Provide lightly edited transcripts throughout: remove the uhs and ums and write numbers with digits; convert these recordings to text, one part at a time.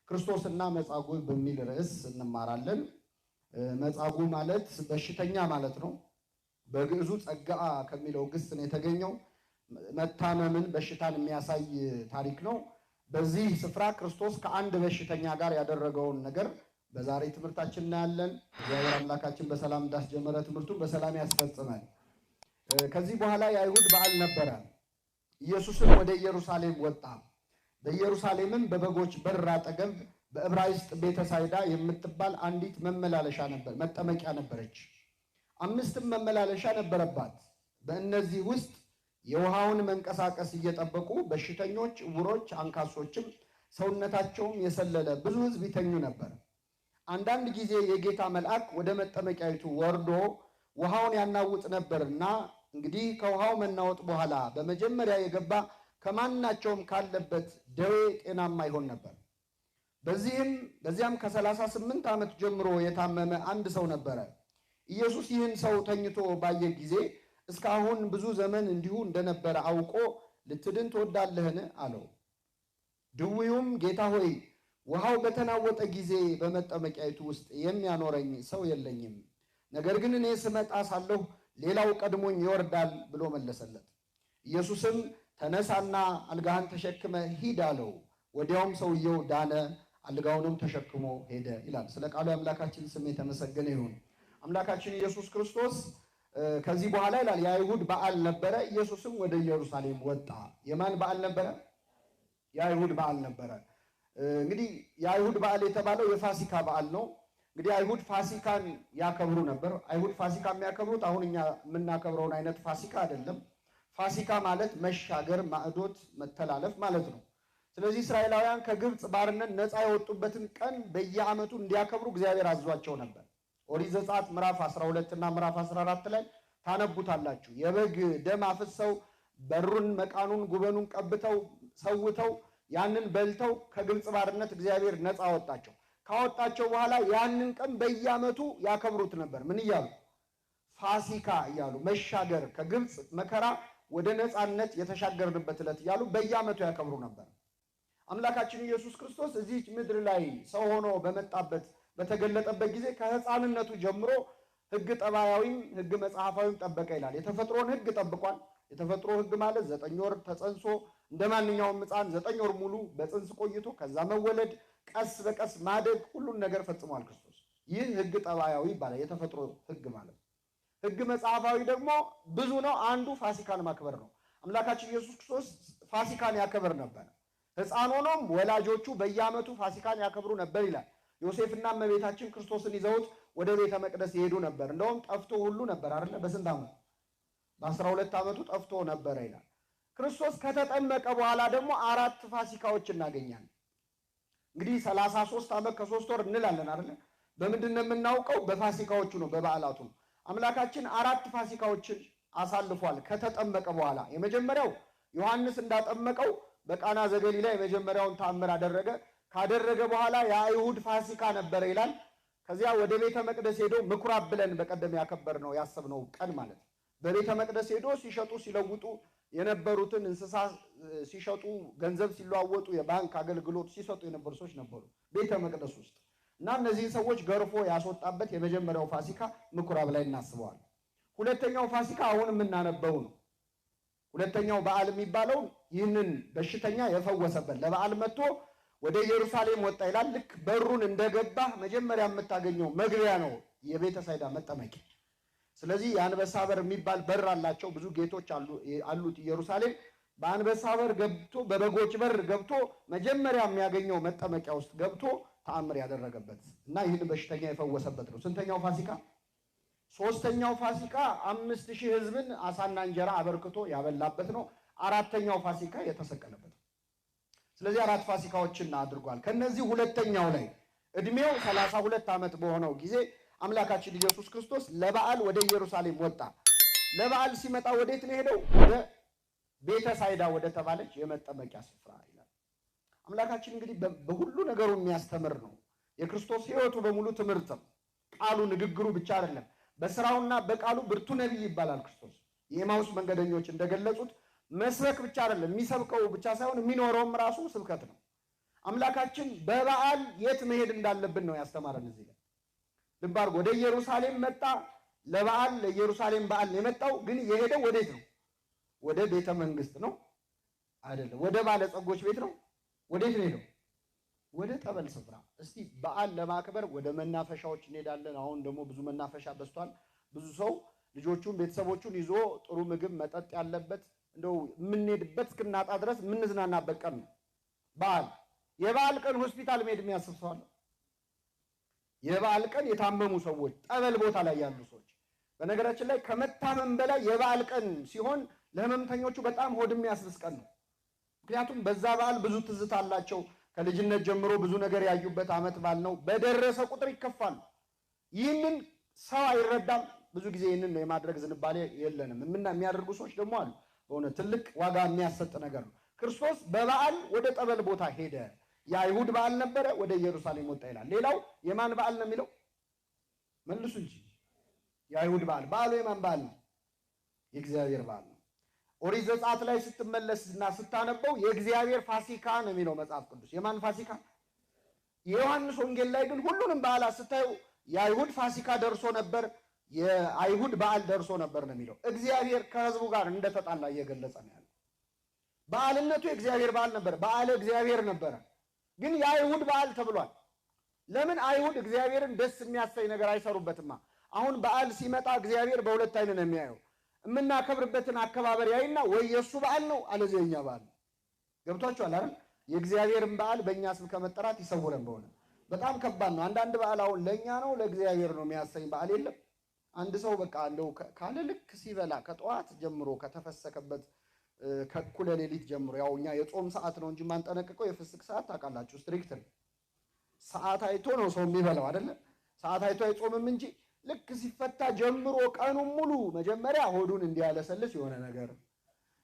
ክርስቶስና መጻጉዕ በሚል ርዕስ እንማራለን። መጻጉዕ ማለት በሽተኛ ማለት ነው። በግዕዙ ጸጋአ ከሚለው ግስ ነው የተገኘው። መታመምን በሽታን የሚያሳይ ታሪክ ነው። በዚህ ስፍራ ክርስቶስ ከአንድ በሽተኛ ጋር ያደረገውን ነገር በዛሬ ትምህርታችን እናያለን። እግዚአብሔር አምላካችን በሰላም እንዳስጀመረ ትምህርቱን በሰላም ያስፈጽመን። ከዚህ በኋላ የአይሁድ በዓል ነበረ። ኢየሱስም ወደ ኢየሩሳሌም ወጣ። በኢየሩሳሌምም በበጎች በር አጠገብ በዕብራይስጥ ቤተሳይዳ የምትባል አንዲት መመላለሻ ነበር፣ መጠመቂያ ነበረች። 5 መመላለሻ ነበረባት። በእነዚህ ውስጥ የውሃውን መንቀሳቀስ እየጠበቁ በሽተኞች፣ ዕውሮች፣ አንካሶችም ሰውነታቸውም የሰለለ ብዙ ሕዝብ ይተኙ ነበር። አንዳንድ ጊዜ የጌታ መልአክ ወደ መጠመቂያይቱ ወርዶ ውሃውን ያናውጥ ነበርና እንግዲህ ከውሃው መናወጥ በኋላ በመጀመሪያ የገባ ከማናቸውም ካለበት ደዌ ጤናማ ይሆን ነበር። በዚያም ከ38 ዓመት ጀምሮ የታመመ አንድ ሰው ነበረ። ኢየሱስ ይህን ሰው ተኝቶ ባየ ጊዜ እስካሁን ብዙ ዘመን እንዲሁ እንደነበረ አውቆ ልትድን ትወዳለህን? አለው። ድውዩም ጌታ ሆይ ውሃው በተናወጠ ጊዜ በመጠመቂያይቱ ውስጥ የሚያኖረኝ ሰው የለኝም፣ ነገር ግን እኔ ስመጣ ሳለሁ ሌላው ቀድሞኝ ይወርዳል ብሎ መለሰለት። ኢየሱስም ተነሳና አልጋህን ተሸክመ ሂድ አለው። ወዲያውም ሰውየው ዳነ፣ አልጋውንም ተሸክሞ ሄደ ይላል። ስለ ቃሉ አምላካችን ስም የተመሰገነ ይሁን። አምላካችን ኢየሱስ ክርስቶስ ከዚህ በኋላ ይላል የአይሁድ በዓል ነበረ። ኢየሱስም ወደ ኢየሩሳሌም ወጣ። የማን በዓል ነበረ? የአይሁድ በዓል ነበረ። እንግዲህ የአይሁድ በዓል የተባለው የፋሲካ በዓል ነው። እንግዲህ አይሁድ ፋሲካን ያከብሩ ነበር። አይሁድ ፋሲካ የሚያከብሩት አሁን እኛ የምናከብረውን አይነት ፋሲካ አይደለም። ፋሲካ ማለት መሻገር፣ ማዕዶት፣ መተላለፍ ማለት ነው። ስለዚህ እስራኤላውያን ከግብፅ ባርነት ነፃ የወጡበትን ቀን በየዓመቱ እንዲያከብሩ እግዚአብሔር አዟቸው ነበር። ኦሪት ዘጸአት ምዕራፍ 12 እና ምዕራፍ 14 ላይ ታነቡታላችሁ። የበግ ደም አፍሰው በሩን፣ መቃኑን፣ ጉበኑን ቀብተው ሰውተው ያንን በልተው ከግብፅ ባርነት እግዚአብሔር ነፃ አወጣቸው። ካወጣቸው በኋላ ያንን ቀን በየዓመቱ ያከብሩት ነበር። ምን እያሉ? ፋሲካ እያሉ፣ መሻገር፣ ከግብፅ መከራ ወደ ነፃነት የተሻገርንበት ዕለት እያሉ በየዓመቱ ያከብሩ ነበር። አምላካችን ኢየሱስ ክርስቶስ እዚህ ምድር ላይ ሰው ሆኖ በመጣበት በተገለጠበት ጊዜ ከሕፃንነቱ ጀምሮ ሕግ ጠባያዊም ሕግ መጽሐፋዊም ጠበቀ ይላል። የተፈጥሮን ሕግ ጠብቋል። የተፈጥሮ ሕግ ማለት 9 ወር ተጸንሶ እንደማንኛውም ሕፃን 9 ወር ሙሉ በጽንስ ቆይቶ ከዛ መወለድ፣ ቀስ በቀስ ማደግ፣ ሁሉን ነገር ፈጽሟል ክርስቶስ። ይህ ሕግ ጠባያዊ ይባላል፣ የተፈጥሮ ሕግ ማለት። ሕግ መጽሐፋዊ ደግሞ ብዙ ነው። አንዱ ፋሲካን ማክበር ነው። አምላካችን ኢየሱስ ክርስቶስ ፋሲካን ያከብር ነበር። ሕፃን ሆኖም ወላጆቹ በየዓመቱ ፋሲካን ያከብሩ ነበር ይላል። ዮሴፍና እመቤታችን ክርስቶስን ይዘውት ወደ ቤተ መቅደስ ይሄዱ ነበር። እንደውም ጠፍቶ ሁሉ ነበር አይደለ? በስንት ዓመቱ? በ12 ዓመቱ ጠፍቶ ነበር ይላል። ክርስቶስ ከተጠመቀ በኋላ ደግሞ 4 ፋሲካዎች እናገኛለን። እንግዲህ 33 ዓመት ከ3 ወር እንላለን አይደለ? በምንድን ነው የምናውቀው? በፋሲካዎቹ ነው፣ በበዓላቱ ነው። አምላካችን 4 ፋሲካዎችን አሳልፏል ከተጠመቀ በኋላ። የመጀመሪያው ዮሐንስ እንዳጠመቀው በቃና ዘገሊላ የመጀመሪያውን ተአምር አደረገ። ካደረገ በኋላ የአይሁድ ፋሲካ ነበረ ይላል። ከዚያ ወደ ቤተ መቅደስ ሄዶ ምኩራብ ብለን በቀደም ያከበርነው ያሰብነው ቀን ማለት ነው። በቤተ መቅደስ ሄዶ ሲሸጡ ሲለውጡ የነበሩትን እንስሳ ሲሸጡ፣ ገንዘብ ሲለዋወጡ፣ የባንክ አገልግሎት ሲሰጡ የነበሩ ሰዎች ነበሩ ቤተ መቅደስ ውስጥ። እና እነዚህን ሰዎች ገርፎ ያስወጣበት የመጀመሪያው ፋሲካ ምኩራብ ላይ እናስበዋለን። ሁለተኛው ፋሲካ አሁን የምናነበው ነው። ሁለተኛው በዓል የሚባለው ይህንን በሽተኛ የፈወሰበት ለበዓል መጥቶ ወደ ኢየሩሳሌም ወጣ ይላል። ልክ በሩን እንደገባ መጀመሪያ የምታገኘው መግቢያ ነው የቤተሳይዳ መጠመቂያ። ስለዚህ የአንበሳ በር የሚባል በር አላቸው። ብዙ ጌቶች አሉት ኢየሩሳሌም። በአንበሳ በር ገብቶ በበጎች በር ገብቶ መጀመሪያ የሚያገኘው መጠመቂያ ውስጥ ገብቶ ተአምር ያደረገበት እና ይህን በሽተኛ የፈወሰበት ነው። ስንተኛው ፋሲካ? ሶስተኛው ፋሲካ 5000 ሕዝብን አሳና እንጀራ አበርክቶ ያበላበት ነው። አራተኛው ፋሲካ የተሰቀለበት ነው። ስለዚህ 4 ፋሲካዎችን አድርጓል። ከነዚህ ሁለተኛው ላይ እድሜው 32 ዓመት በሆነው ጊዜ አምላካችን ኢየሱስ ክርስቶስ ለበዓል ወደ ኢየሩሳሌም ወጣ። ለበዓል ሲመጣ ወዴት ነው የሄደው? ወደ ቤተሳይዳ ወደ ተባለች የመጠመቂያ ስፍራ ይላል። አምላካችን እንግዲህ በሁሉ ነገሩ የሚያስተምር ነው። የክርስቶስ ሕይወቱ በሙሉ ትምህርት ነው። ቃሉ ንግግሩ ብቻ አይደለም። በስራውና በቃሉ ብርቱ ነቢይ ይባላል ክርስቶስ። የኤማሁስ መንገደኞች እንደገለጹት መስበክ ብቻ አይደለም፣ የሚሰብከው ብቻ ሳይሆን የሚኖረውም ራሱ ስብከት ነው። አምላካችን በበዓል የት መሄድ እንዳለብን ነው ያስተማረን። እዚህ ጋር ልብ አድርጎ ወደ ኢየሩሳሌም መጣ። ለበዓል ለኢየሩሳሌም በዓል ነው የመጣው። ግን የሄደው ወዴት ነው? ወደ ቤተ መንግስት ነው አይደለም። ወደ ባለጸጎች ቤት ነው። ወዴት ነው የሄደው? ወደ ጠበል ስፍራ። እስቲ በዓል ለማክበር ወደ መናፈሻዎች እንሄዳለን። አሁን ደግሞ ብዙ መናፈሻ በዝቷል። ብዙ ሰው ልጆቹን ቤተሰቦቹን ይዞ ጥሩ ምግብ መጠጥ ያለበት እንደው የምንሄድበት እስክናጣ ድረስ የምንዝናናበት ቀን ነው በዓል። የበዓል ቀን ሆስፒታል መሄድ የሚያስብ ሰው አለ? የበዓል ቀን የታመሙ ሰዎች፣ ጠበል ቦታ ላይ ያሉ ሰዎች። በነገራችን ላይ ከመታመም በላይ የበዓል ቀን ሲሆን ለህመምተኞቹ በጣም ሆድ የሚያስብስ ቀን ነው። ምክንያቱም በዛ በዓል ብዙ ትዝታ አላቸው። ከልጅነት ጀምሮ ብዙ ነገር ያዩበት ዓመት በዓል ነው። በደረሰ ቁጥር ይከፋሉ። ይህንን ሰው አይረዳም። ብዙ ጊዜ ይህንን ነው የማድረግ ዝንባሌ የለንም። የሚያደርጉ ሰዎች ደግሞ አሉ። በእውነት ትልቅ ዋጋ የሚያሰጥ ነገር ነው። ክርስቶስ በበዓል ወደ ጠበል ቦታ ሄደ። የአይሁድ በዓል ነበረ፣ ወደ ኢየሩሳሌም ወጣ ይላል። ሌላው የማን በዓል ነው የሚለው? መልሱ እንጂ። የአይሁድ በዓል። በዓሉ የማን በዓል ነው? የእግዚአብሔር በዓል ነው። ኦሪት ዘጸአት ላይ ስትመለስና ስታነበው የእግዚአብሔር ፋሲካ ነው የሚለው መጽሐፍ ቅዱስ። የማን ፋሲካ? የዮሐንስ ወንጌል ላይ ግን ሁሉንም በዓላት ስታዩ የአይሁድ ፋሲካ ደርሶ ነበር፣ የአይሁድ በዓል ደርሶ ነበር ነው የሚለው። እግዚአብሔር ከሕዝቡ ጋር እንደተጣላ እየገለጸ ነው ያለው። በዓልነቱ የእግዚአብሔር በዓል ነበር፣ በዓለ እግዚአብሔር ነበረ። ግን የአይሁድ በዓል ተብሏል። ለምን? አይሁድ እግዚአብሔርን ደስ የሚያሰኝ ነገር አይሰሩበትማ። አሁን በዓል ሲመጣ እግዚአብሔር በሁለት አይን ነው የሚያየው። የምናከብርበትን አከባበር ያይና ወይ የእሱ በዓል ነው አለዚያ የኛ በዓል ነው። ገብቷችኋል አይደል? የእግዚአብሔርን በዓል በእኛ ስም ከመጠራት ይሰውረን። በሆነ በጣም ከባድ ነው። አንዳንድ በዓል አሁን ለእኛ ነው ለእግዚአብሔር ነው የሚያሰኝ በዓል የለም። አንድ ሰው በቃ እንደው ካለ ልክ ሲበላ ከጠዋት ጀምሮ ከተፈሰከበት ከእኩለ ሌሊት ጀምሮ፣ ያው እኛ የጾም ሰዓት ነው እንጂ የማንጠነቅቀው የፍስክ ሰዓት ታውቃላችሁ፣ strict ነው። ሰዓት አይቶ ነው ሰው የሚበላው አይደለ? ሰዓት አይቶ አይጾምም እንጂ ልክ ሲፈታ ጀምሮ ቀኑን ሙሉ መጀመሪያ ሆዱን እንዲያለሰልስ የሆነ ነገር፣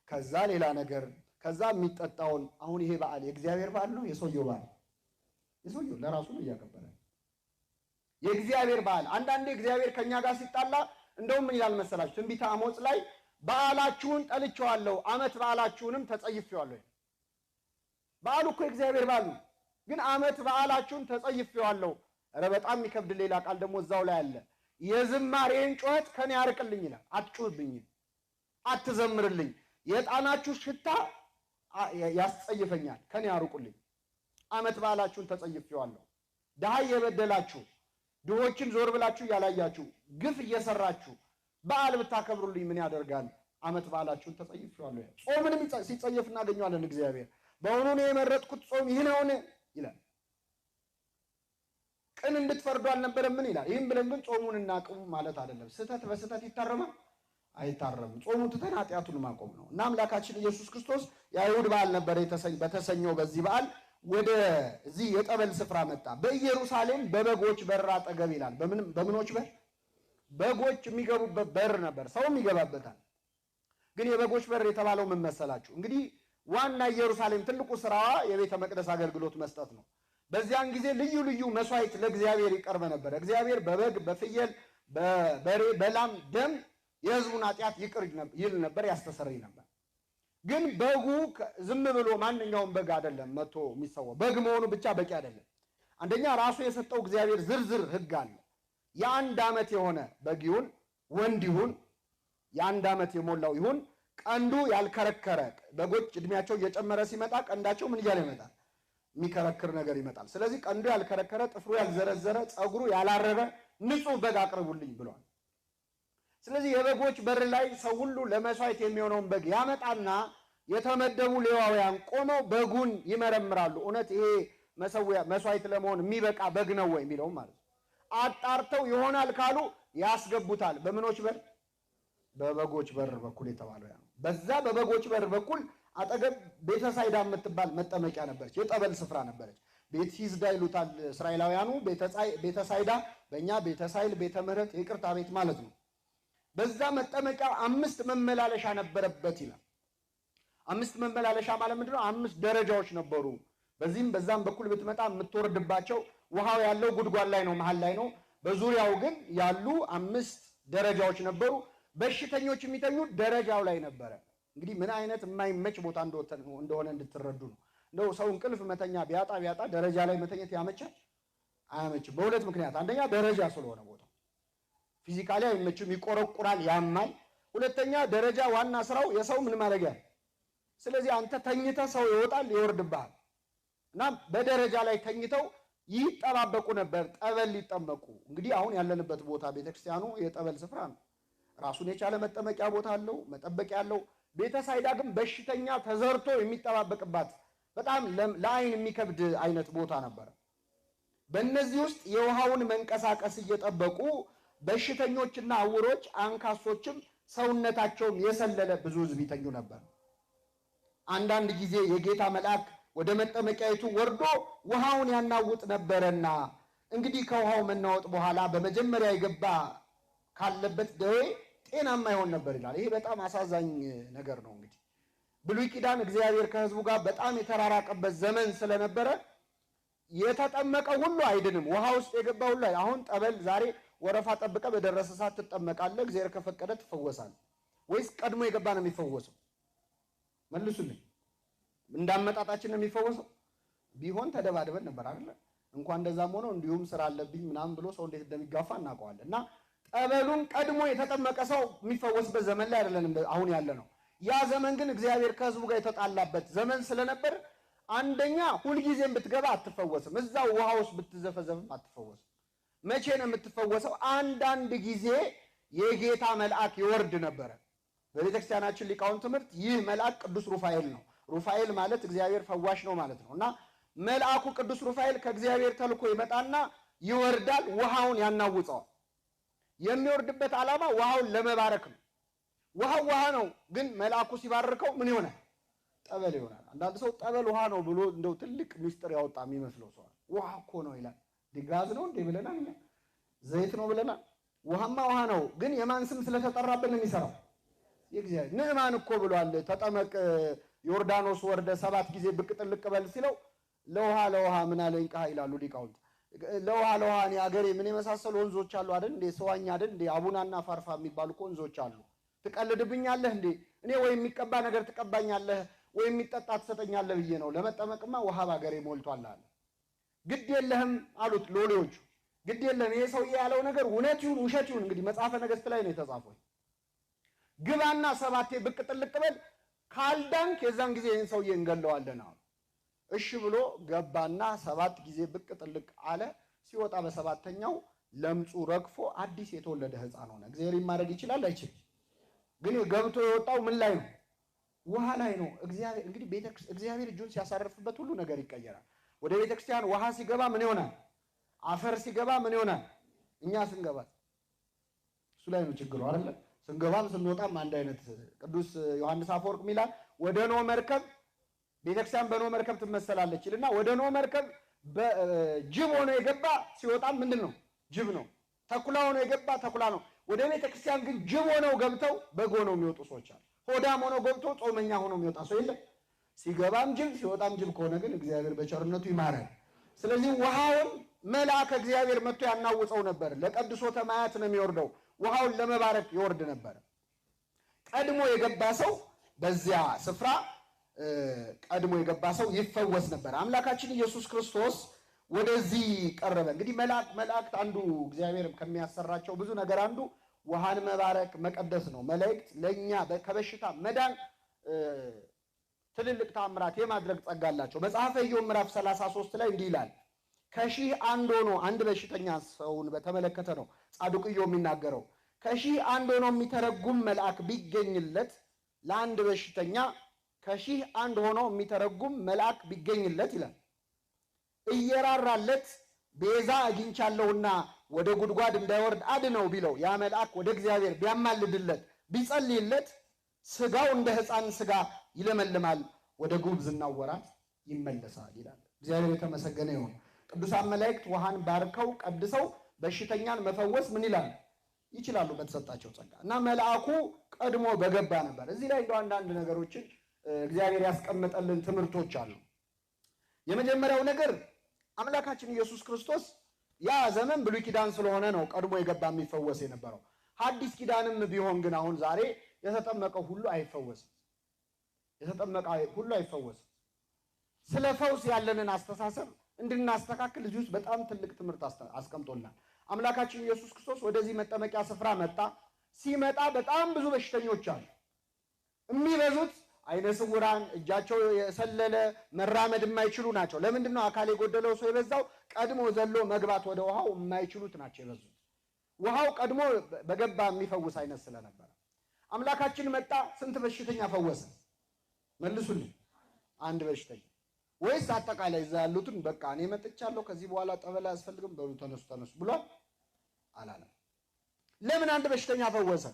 ከዛ ሌላ ነገር፣ ከዛ የሚጠጣውን። አሁን ይሄ በዓል የእግዚአብሔር በዓል ነው የሰውየው በዓል? የሰውየው ለራሱ ነው እያከበረ። የእግዚአብሔር በዓል አንዳንዴ እግዚአብሔር ከኛ ጋር ሲጣላ እንደውም ምን ይላል መሰላችሁ? ትንቢተ አሞጽ ላይ በዓላችሁን ጠልቼዋለሁ፣ ዓመት በዓላችሁንም ተጸይፌዋለሁ። በዓሉ እኮ የእግዚአብሔር በዓል ነው፣ ግን ዓመት በዓላችሁን ተጸይፌዋለሁ። ኧረ በጣም የሚከብድ ሌላ ቃል ደግሞ እዛው ላይ አለ። የዝማሬን ጩኸት ከኔ አርቅልኝ ይላል። አትጩህብኝ፣ አትዘምርልኝ፣ የዕጣናችሁ ሽታ ያስጸይፈኛል፣ ከኔ አርቁልኝ። ዓመት በዓላችሁን ተጸይፌዋለሁ። ድሃ እየበደላችሁ፣ ድሆችን ዞር ብላችሁ እያላያችሁ፣ ግፍ እየሰራችሁ በዓል ብታከብሩልኝ ምን ያደርጋል? ዓመት በዓላችሁን ተጸይፌዋለሁ። ጾምንም ሲጸየፍ እናገኘዋለን። እግዚአብሔር በእውኑ እኔ የመረጥኩት ጾም ይህ ነውን ይላል። ቅን እንድትፈርዱ አልነበረም ምን ይላል? ይህም ብለን ግን ጾሙን እናቅሙ ማለት አይደለም። ስህተት በስህተት ይታረማል? አይታረምም። ጾሙ ትተን ኃጢአቱን ማቆም ነው። እና አምላካችን ኢየሱስ ክርስቶስ የአይሁድ በዓል ነበር በተሰኘው በዚህ በዓል ወደዚህ የጠበል ስፍራ መጣ። በኢየሩሳሌም በበጎች በር አጠገብ ይላል። በምኖች በር? በጎች የሚገቡበት በር ነበር። ሰውም ይገባበታል። ግን የበጎች በር የተባለው ምን መሰላችሁ? እንግዲህ ዋና ኢየሩሳሌም ትልቁ ስራዋ የቤተ መቅደስ አገልግሎት መስጠት ነው። በዚያን ጊዜ ልዩ ልዩ መስዋዕት ለእግዚአብሔር ይቀርብ ነበር። እግዚአብሔር በበግ፣ በፍየል፣ በበሬ፣ በላም ደም የሕዝቡን ኃጢአት ይቅር ይል ነበር፣ ያስተሰርይ ነበር። ግን በጉ ዝም ብሎ ማንኛውም በግ አይደለም መጥቶ የሚሰዋው። በግ መሆኑ ብቻ በቂ አይደለም። አንደኛ ራሱ የሰጠው እግዚአብሔር ዝርዝር ሕግ አለ። የአንድ ዓመት የሆነ በግ ይሁን ወንድ ይሁን፣ የአንድ ዓመት የሞላው ይሁን፣ ቀንዱ ያልከረከረ። በጎች እድሜያቸው እየጨመረ ሲመጣ ቀንዳቸው ምን እያለ ይመጣል? የሚከረክር ነገር ይመጣል። ስለዚህ ቀንዱ ያልከረከረ፣ ጥፍሩ ያልዘረዘረ፣ ፀጉሩ ያላረረ ንጹሕ በግ አቅርቡልኝ ብሏል። ስለዚህ የበጎች በር ላይ ሰው ሁሉ ለመስዋዕት የሚሆነውን በግ ያመጣና የተመደቡ ሌዋውያን ቆመው በጉን ይመረምራሉ። እውነት ይሄ መሰዊያ መስዋዕት ለመሆን የሚበቃ በግ ነው ወይ የሚለውም ማለት ነው። አጣርተው ይሆናል ካሉ ያስገቡታል። በምኖች በር? በበጎች በር በኩል የተባለው ያ ነው። በዛ በበጎች በር በኩል አጠገብ ቤተሳይዳ የምትባል መጠመቂያ ነበረች፣ የጠበል ስፍራ ነበረች። ቤት ሂዝዳ ይሉታል እስራኤላውያኑ፣ ቤተሳይዳ በእኛ ቤተሳይል፣ ቤተ ምሕረት፣ ይቅርታ ቤት ማለት ነው። በዛ መጠመቂያ 5 መመላለሻ ነበረበት ይላል። 5 መመላለሻ ማለት ምንድነው? 5 ደረጃዎች ነበሩ። በዚህም በዛም በኩል ብትመጣ የምትወርድባቸው፣ ውሃው ያለው ጉድጓድ ላይ ነው፣ መሃል ላይ ነው። በዙሪያው ግን ያሉ 5 ደረጃዎች ነበሩ። በሽተኞች የሚተኙት ደረጃው ላይ ነበረ። እንግዲህ ምን አይነት የማይመች ቦታ እንደሆነ እንድትረዱ ነው። እንደው ሰው እንቅልፍ መተኛ ቢያጣ ቢያጣ ደረጃ ላይ መተኛት ያመቻል? አያመችም። በሁለት ምክንያት፣ አንደኛ ደረጃ ስለሆነ ቦታው physically አይመችም፣ ይቆረቁራል፣ ያማል። ሁለተኛ ደረጃ ዋና ስራው የሰው ምን ማድረጊያ። ስለዚህ አንተ ተኝተህ ሰው ይወጣል ይወርድብሃል። እና በደረጃ ላይ ተኝተው ይጠባበቁ ነበር ጠበል ሊጠመቁ። እንግዲህ አሁን ያለንበት ቦታ ቤተክርስቲያኑ የጠበል ስፍራ ነው። ራሱን የቻለ መጠመቂያ ቦታ አለው፣ መጠበቂያ አለው። ቤተሳይዳ ግን በሽተኛ ተዘርቶ የሚጠባበቅባት በጣም ለአይን የሚከብድ አይነት ቦታ ነበረ። በእነዚህ ውስጥ የውሃውን መንቀሳቀስ እየጠበቁ በሽተኞችና ዕውሮች አንካሶችም ሰውነታቸውም የሰለለ ብዙ ሕዝብ ይተኙ ነበር። አንዳንድ ጊዜ የጌታ መልአክ ወደ መጠመቂያይቱ ወርዶ ውሃውን ያናውጥ ነበረና እንግዲህ ከውሃው መናወጥ በኋላ በመጀመሪያ የገባ ካለበት ደዌ ጤናማ ይሆን ነበር ይላል። ይሄ በጣም አሳዛኝ ነገር ነው። እንግዲህ ብሉይ ኪዳን እግዚአብሔር ከሕዝቡ ጋር በጣም የተራራቀበት ዘመን ስለነበረ የተጠመቀ ሁሉ አይድንም። ውሃ ውስጥ የገባ ሁሉ አሁን ጠበል ዛሬ ወረፋ ጠብቀ በደረሰ ሰዓት ትጠመቃለህ፣ እግዚአብሔር ከፈቀደ ትፈወሳለህ። ወይስ ቀድሞ የገባ ነው የሚፈወሰው? መልሱልኝ። እንዳመጣጣችን ነው የሚፈወሰው? ቢሆን ተደባድበን ነበር አይደለ? እንኳን እንደዛም ሆኖ እንዲሁም ስራ አለብኝ ምናምን ብሎ ሰው እንዴት እንደሚጋፋ እናውቀዋለን። እና ጠበሉን ቀድሞ የተጠመቀ ሰው የሚፈወስበት ዘመን ላይ አይደለንም አሁን ያለ ነው። ያ ዘመን ግን እግዚአብሔር ከሕዝቡ ጋር የተጣላበት ዘመን ስለነበር አንደኛ ሁልጊዜም ብትገባ አትፈወስም። እዛው ውሃ ውስጥ ብትዘፈዘፍም አትፈወስም። መቼ ነው የምትፈወሰው? አንዳንድ ጊዜ የጌታ መልአክ ይወርድ ነበረ። በቤተክርስቲያናችን ሊቃውንት ትምህርት ይህ መልአክ ቅዱስ ሩፋኤል ነው። ሩፋኤል ማለት እግዚአብሔር ፈዋሽ ነው ማለት ነው። እና መልአኩ ቅዱስ ሩፋኤል ከእግዚአብሔር ተልኮ ይመጣና ይወርዳል፣ ውሃውን ያናውጸዋል። የሚወርድበት ዓላማ ውሃውን ለመባረክ ነው። ውሃው ውሃ ነው፣ ግን መልአኩ ሲባርከው ምን ይሆናል? ጠበል ይሆናል። አንዳንድ ሰው ጠበል ውሃ ነው ብሎ እንደው ትልቅ ምስጢር ያወጣ የሚመስለው ሰው ውሃ እኮ ነው ይላል። ጋዝ ነው እንዴ ብለናል እኛ፣ ዘይት ነው ብለናል። ውሃማ ውሃ ነው፣ ግን የማን ስም ስለተጠራብን ነው የሚሰራው? የእግዚአብሔር። ንዕማን እኮ ብሏል፣ ተጠመቅ ዮርዳኖስ ወርደ 7 ጊዜ ብቅ ጥልቅ በል ሲለው ለውሃ ለውሃ ምን አለኝ ቃ ይላሉ ሊቃውንት። ለውሃ ለውሃ እኔ አገሬ ምን የመሳሰሉ ወንዞች አሉ አይደል እንዴ? ሰዋኛ አይደል እንዴ? አቡናና ፋርፋ የሚባሉ እኮ ወንዞች አሉ። ትቀልድብኛለህ እንዴ? እኔ ወይ የሚቀባ ነገር ትቀባኛለህ ወይ የሚጠጣ ትሰጠኛለህ ብዬ ነው። ለመጠመቅማ ውሃ ባገሬ ሞልቷል አለ። ግድ የለህም አሉት ሎሌዎቹ። ግድ የለህም ይሄ ሰውዬ ያለው ነገር እውነት ይሁን ውሸት ይሁን እንግዲህ መጽሐፈ ነገሥት ላይ ነው የተጻፈው። ግባና 7 ብቅ ጥልቅ በል፣ ካልዳንክ የዛን ጊዜ ይሄን ሰውዬ እንገለዋለን አሉ። እሺ ብሎ ገባና 7 ጊዜ ብቅ ጥልቅ አለ። ሲወጣ በሰባተኛው ለምጹ ረግፎ አዲስ የተወለደ ሕፃን ሆነ። እግዚአብሔር ማድረግ ይችላል አይችልም? ግን ገብቶ የወጣው ምን ላይ ነው? ውሃ ላይ ነው። እግዚአብሔር እንግዲህ እግዚአብሔር እጁን ሲያሳርፍበት ሁሉ ነገር ይቀየራል። ወደ ቤተክርስቲያን ውሃ ሲገባ ምን ይሆናል? አፈር ሲገባ ምን ይሆናል? እኛ ስንገባ እሱ ላይ ነው ችግሩ አይደለ? ስንገባም ስንወጣም አንድ አይነት። ቅዱስ ዮሐንስ አፈወርቅ ይላል ወደ ኖህ መርከብ ቤተክርስቲያን በኖህ መርከብ ትመሰላለች ይልና ወደ ኖህ መርከብ ጅብ ሆኖ የገባ ሲወጣም ምንድን ነው? ጅብ ነው። ተኩላ ሆኖ የገባ ተኩላ ነው። ወደ ቤተክርስቲያን ግን ጅብ ሆነው ገብተው በግ ሆነው የሚወጡ ሰዎች አሉ። ሆዳም ሆኖ ገብቶ ጾመኛ ሆኖ የሚወጣ ሰው የለም። ሲገባም ጅብ ሲወጣም ጅብ ከሆነ ግን እግዚአብሔር በቸርነቱ ይማራል። ስለዚህ ውሃውን መልአከ እግዚአብሔር መጥቶ ያናውጸው ነበር። ለቀድሶተ ማያት ነው የሚወርደው። ውሃውን ለመባረክ ይወርድ ነበር። ቀድሞ የገባ ሰው በዚያ ስፍራ ቀድሞ የገባ ሰው ይፈወስ ነበር። አምላካችን ኢየሱስ ክርስቶስ ወደዚህ ቀረበ። እንግዲህ መላእክት አንዱ እግዚአብሔር ከሚያሰራቸው ብዙ ነገር አንዱ ውሃን መባረክ መቀደስ ነው። መላእክት ለኛ ከበሽታ መዳን ትልልቅ ተአምራት የማድረግ ጸጋ አላቸው። መጽሐፈ ኢዮብ ምዕራፍ 33 ላይ እንዲህ ይላል። ከሺህ አንድ ሆኖ አንድ በሽተኛ ሰውን በተመለከተ ነው ጻድቁ ኢዮብ የሚናገረው። ከሺህ አንድ ሆኖ የሚተረጉም መልአክ ቢገኝለት ለአንድ በሽተኛ ከሺህ አንድ ሆኖ የሚተረጉም መልአክ ቢገኝለት ይላል እየራራለት ቤዛ አግኝቻለሁና ወደ ጉድጓድ እንዳይወርድ አድነው ቢለው ያ መልአክ ወደ እግዚአብሔር ቢያማልድለት ቢጸልይለት ስጋው እንደ ሕፃን ስጋ ይለመልማል፣ ወደ ጉብዝናው ወራት ይመለሳል ይላል። እግዚአብሔር የተመሰገነ ይሁን። ቅዱሳን መላእክት ውሃን ባርከው ቀድሰው በሽተኛን መፈወስ ምን ይላል ይችላሉ በተሰጣቸው ጸጋ። እና መልአኩ ቀድሞ በገባ ነበር። እዚህ ላይ እንደው አንዳንድ ነገሮችን እግዚአብሔር ያስቀመጠልን ትምህርቶች አሉ። የመጀመሪያው ነገር አምላካችን ኢየሱስ ክርስቶስ ያ ዘመን ብሉይ ኪዳን ስለሆነ ነው ቀድሞ የገባ የሚፈወስ የነበረው። ሐዲስ ኪዳንም ቢሆን ግን አሁን ዛሬ የተጠመቀው ሁሉ አይፈወስም። የተጠመቀ ሁሉ አይፈወስም። ስለ ፈውስ ያለንን አስተሳሰብ እንድናስተካክል እዚህ ውስጥ በጣም ትልቅ ትምህርት አስቀምጦልናል። አምላካችን ኢየሱስ ክርስቶስ ወደዚህ መጠመቂያ ስፍራ መጣ። ሲመጣ በጣም ብዙ በሽተኞች አሉ። የሚበዙት አይነ ስውራን፣ እጃቸው የሰለለ፣ መራመድ የማይችሉ ናቸው። ለምንድን ነው አካል የጎደለው ሰው የበዛው? ቀድሞ ዘሎ መግባት ወደ ውሃው የማይችሉት ናቸው የበዙት። ውሃው ቀድሞ በገባ የሚፈውስ አይነት ስለነበረ አምላካችን መጣ። ስንት በሽተኛ ፈወሰ? መልሱልኝ። አንድ በሽተኛ ወይስ አጠቃላይ እዛ ያሉትን በቃ እኔ መጥቻለሁ ከዚህ በኋላ ጠበል አያስፈልግም በሉ ተነሱ ተነሱ ብሏል አላለም። ለምን አንድ በሽተኛ ፈወሰ?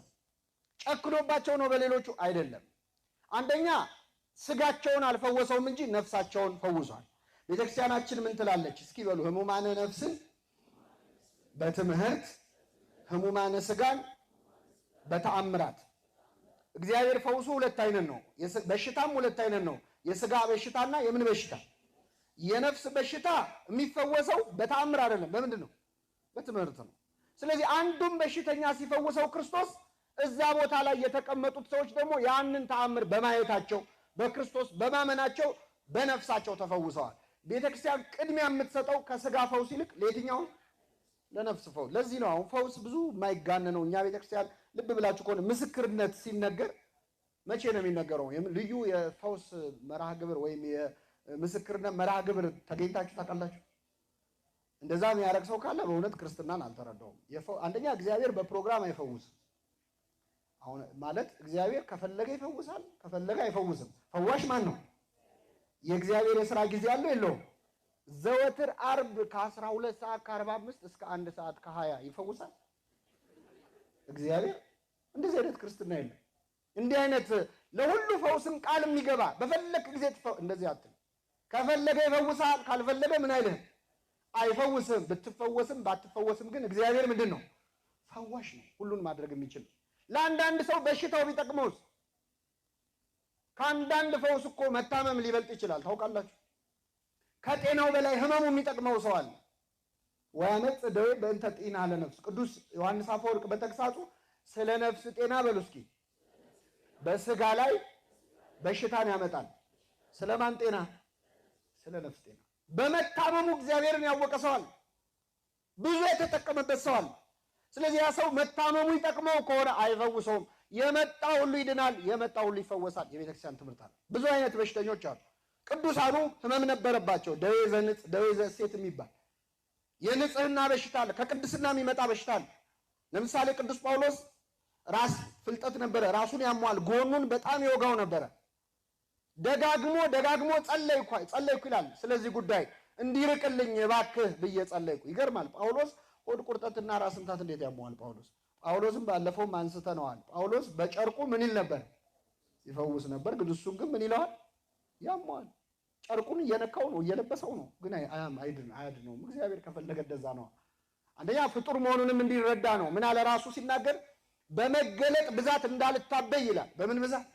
ጨክኖባቸው ነው በሌሎቹ? አይደለም። አንደኛ ስጋቸውን አልፈወሰውም እንጂ ነፍሳቸውን ፈውሷል። ቤተክርስቲያናችን ምን ትላለች? እስኪ በሉ ህሙማነ ነፍስን በትምህርት ህሙማነ ስጋን በተአምራት። እግዚአብሔር ፈውሱ ሁለት አይነት ነው። በሽታም ሁለት አይነት ነው። የስጋ በሽታና የምን በሽታ? የነፍስ በሽታ የሚፈወሰው በተአምር አይደለም። በምንድን ነው? በትምህርት ነው። ስለዚህ አንዱን በሽተኛ ሲፈውሰው ክርስቶስ እዛ ቦታ ላይ የተቀመጡት ሰዎች ደግሞ ያንን ተአምር በማየታቸው በክርስቶስ በማመናቸው በነፍሳቸው ተፈውሰዋል። ቤተክርስቲያን ቅድሚያ የምትሰጠው ከስጋ ፈውስ ይልቅ ለየትኛው? ለነፍስ ፈውስ። ለዚህ ነው አሁን ፈውስ ብዙ የማይጋነነው። እኛ ቤተክርስቲያን ልብ ብላችሁ ከሆነ ምስክርነት ሲነገር መቼ ነው የሚነገረው? ልዩ የፈውስ መርሃ ግብር ወይም የምስክርነት መርሃ ግብር ተገኝታችሁ ታውቃላችሁ? እንደዛ የሚያደርግ ሰው ካለ በእውነት ክርስትናን አልተረዳውም። አንደኛ እግዚአብሔር በፕሮግራም አይፈውስም። አሁን ማለት እግዚአብሔር ከፈለገ ይፈውሳል፣ ከፈለገ አይፈውስም። ፈዋሽ ማን ነው? የእግዚአብሔር የስራ ጊዜ አለው የለውም? ዘወትር አርብ ከ12 ሰዓት ከ45 እስከ 1 ሰዓት ከ20 ይፈውሳል እግዚአብሔር? እንደዚህ አይነት ክርስትና የለም። እንዲህ አይነት ለሁሉ ፈውስን ቃል የሚገባ በፈለክ ጊዜ እንደዚህ አትል። ከፈለገ ይፈውሳል፣ ካልፈለገ ምን አይልህም፣ አይፈውስም። ብትፈወስም ባትፈወስም ግን እግዚአብሔር ምንድን ነው? ፈዋሽ ነው፣ ሁሉን ማድረግ የሚችል። ለአንዳንድ ሰው በሽታው ቢጠቅመውስ? ከአንዳንድ ፈውስ እኮ መታመም ሊበልጥ ይችላል። ታውቃላችሁ፣ ከጤናው በላይ ህመሙ የሚጠቅመው ሰው አለ። ወያመጽ ደዌ በእንተ ጤና ለነፍስ። ቅዱስ ዮሐንስ አፈወርቅ በተግሳጹ ስለ ነፍስ ጤና በሉ እስኪ በስጋ ላይ በሽታን ያመጣል። ስለማን ጤና? ስለ ነፍስ ጤና። በመታመሙ እግዚአብሔርን ያወቀ ሰው አለ። ብዙ የተጠቀመበት ሰው አለ። ስለዚህ ያ ሰው መታመሙ ይጠቅመው ከሆነ አይፈውሰውም። የመጣ ሁሉ ይድናል፣ የመጣ ሁሉ ይፈወሳል። የቤተክርስቲያን ትምህርት አለ። ብዙ አይነት በሽተኞች አሉ። ቅዱሳኑ ህመም ነበረባቸው። ደዌ ዘንጽ፣ ደዌ ዘሴት የሚባል የንጽህና በሽታ አለ። ከቅድስና የሚመጣ በሽታ አለ። ለምሳሌ ቅዱስ ጳውሎስ ራስ ፍልጠት ነበረ፣ ራሱን ያሟል፣ ጎኑን በጣም ይወጋው ነበረ። ደጋግሞ ደጋግሞ ጸለይኩ ጸለይኩ ይላል። ስለዚህ ጉዳይ እንዲርቅልኝ እባክህ ብዬ ጸለይኩ። ይገርማል። ጳውሎስ ሆድ ቁርጠትና ራስ ምታት እንዴት ያመዋል? ጳውሎስ ጳውሎስም ባለፈውም አንስተነዋል። ጳውሎስ በጨርቁ ምን ይል ነበር? ይፈውስ ነበር። ግን እሱን ግን ምን ይለዋል? ያመዋል። ጨርቁን እየነካው ነው፣ እየለበሰው ነው፣ ግን አያድነውም። እግዚአብሔር ከፈለገ እንደዛ ነው። አንደኛ ፍጡር መሆኑንም እንዲረዳ ነው። ምን አለ ራሱ ሲናገር በመገለጥ ብዛት እንዳልታበይ ይላል። በምን ብዛት?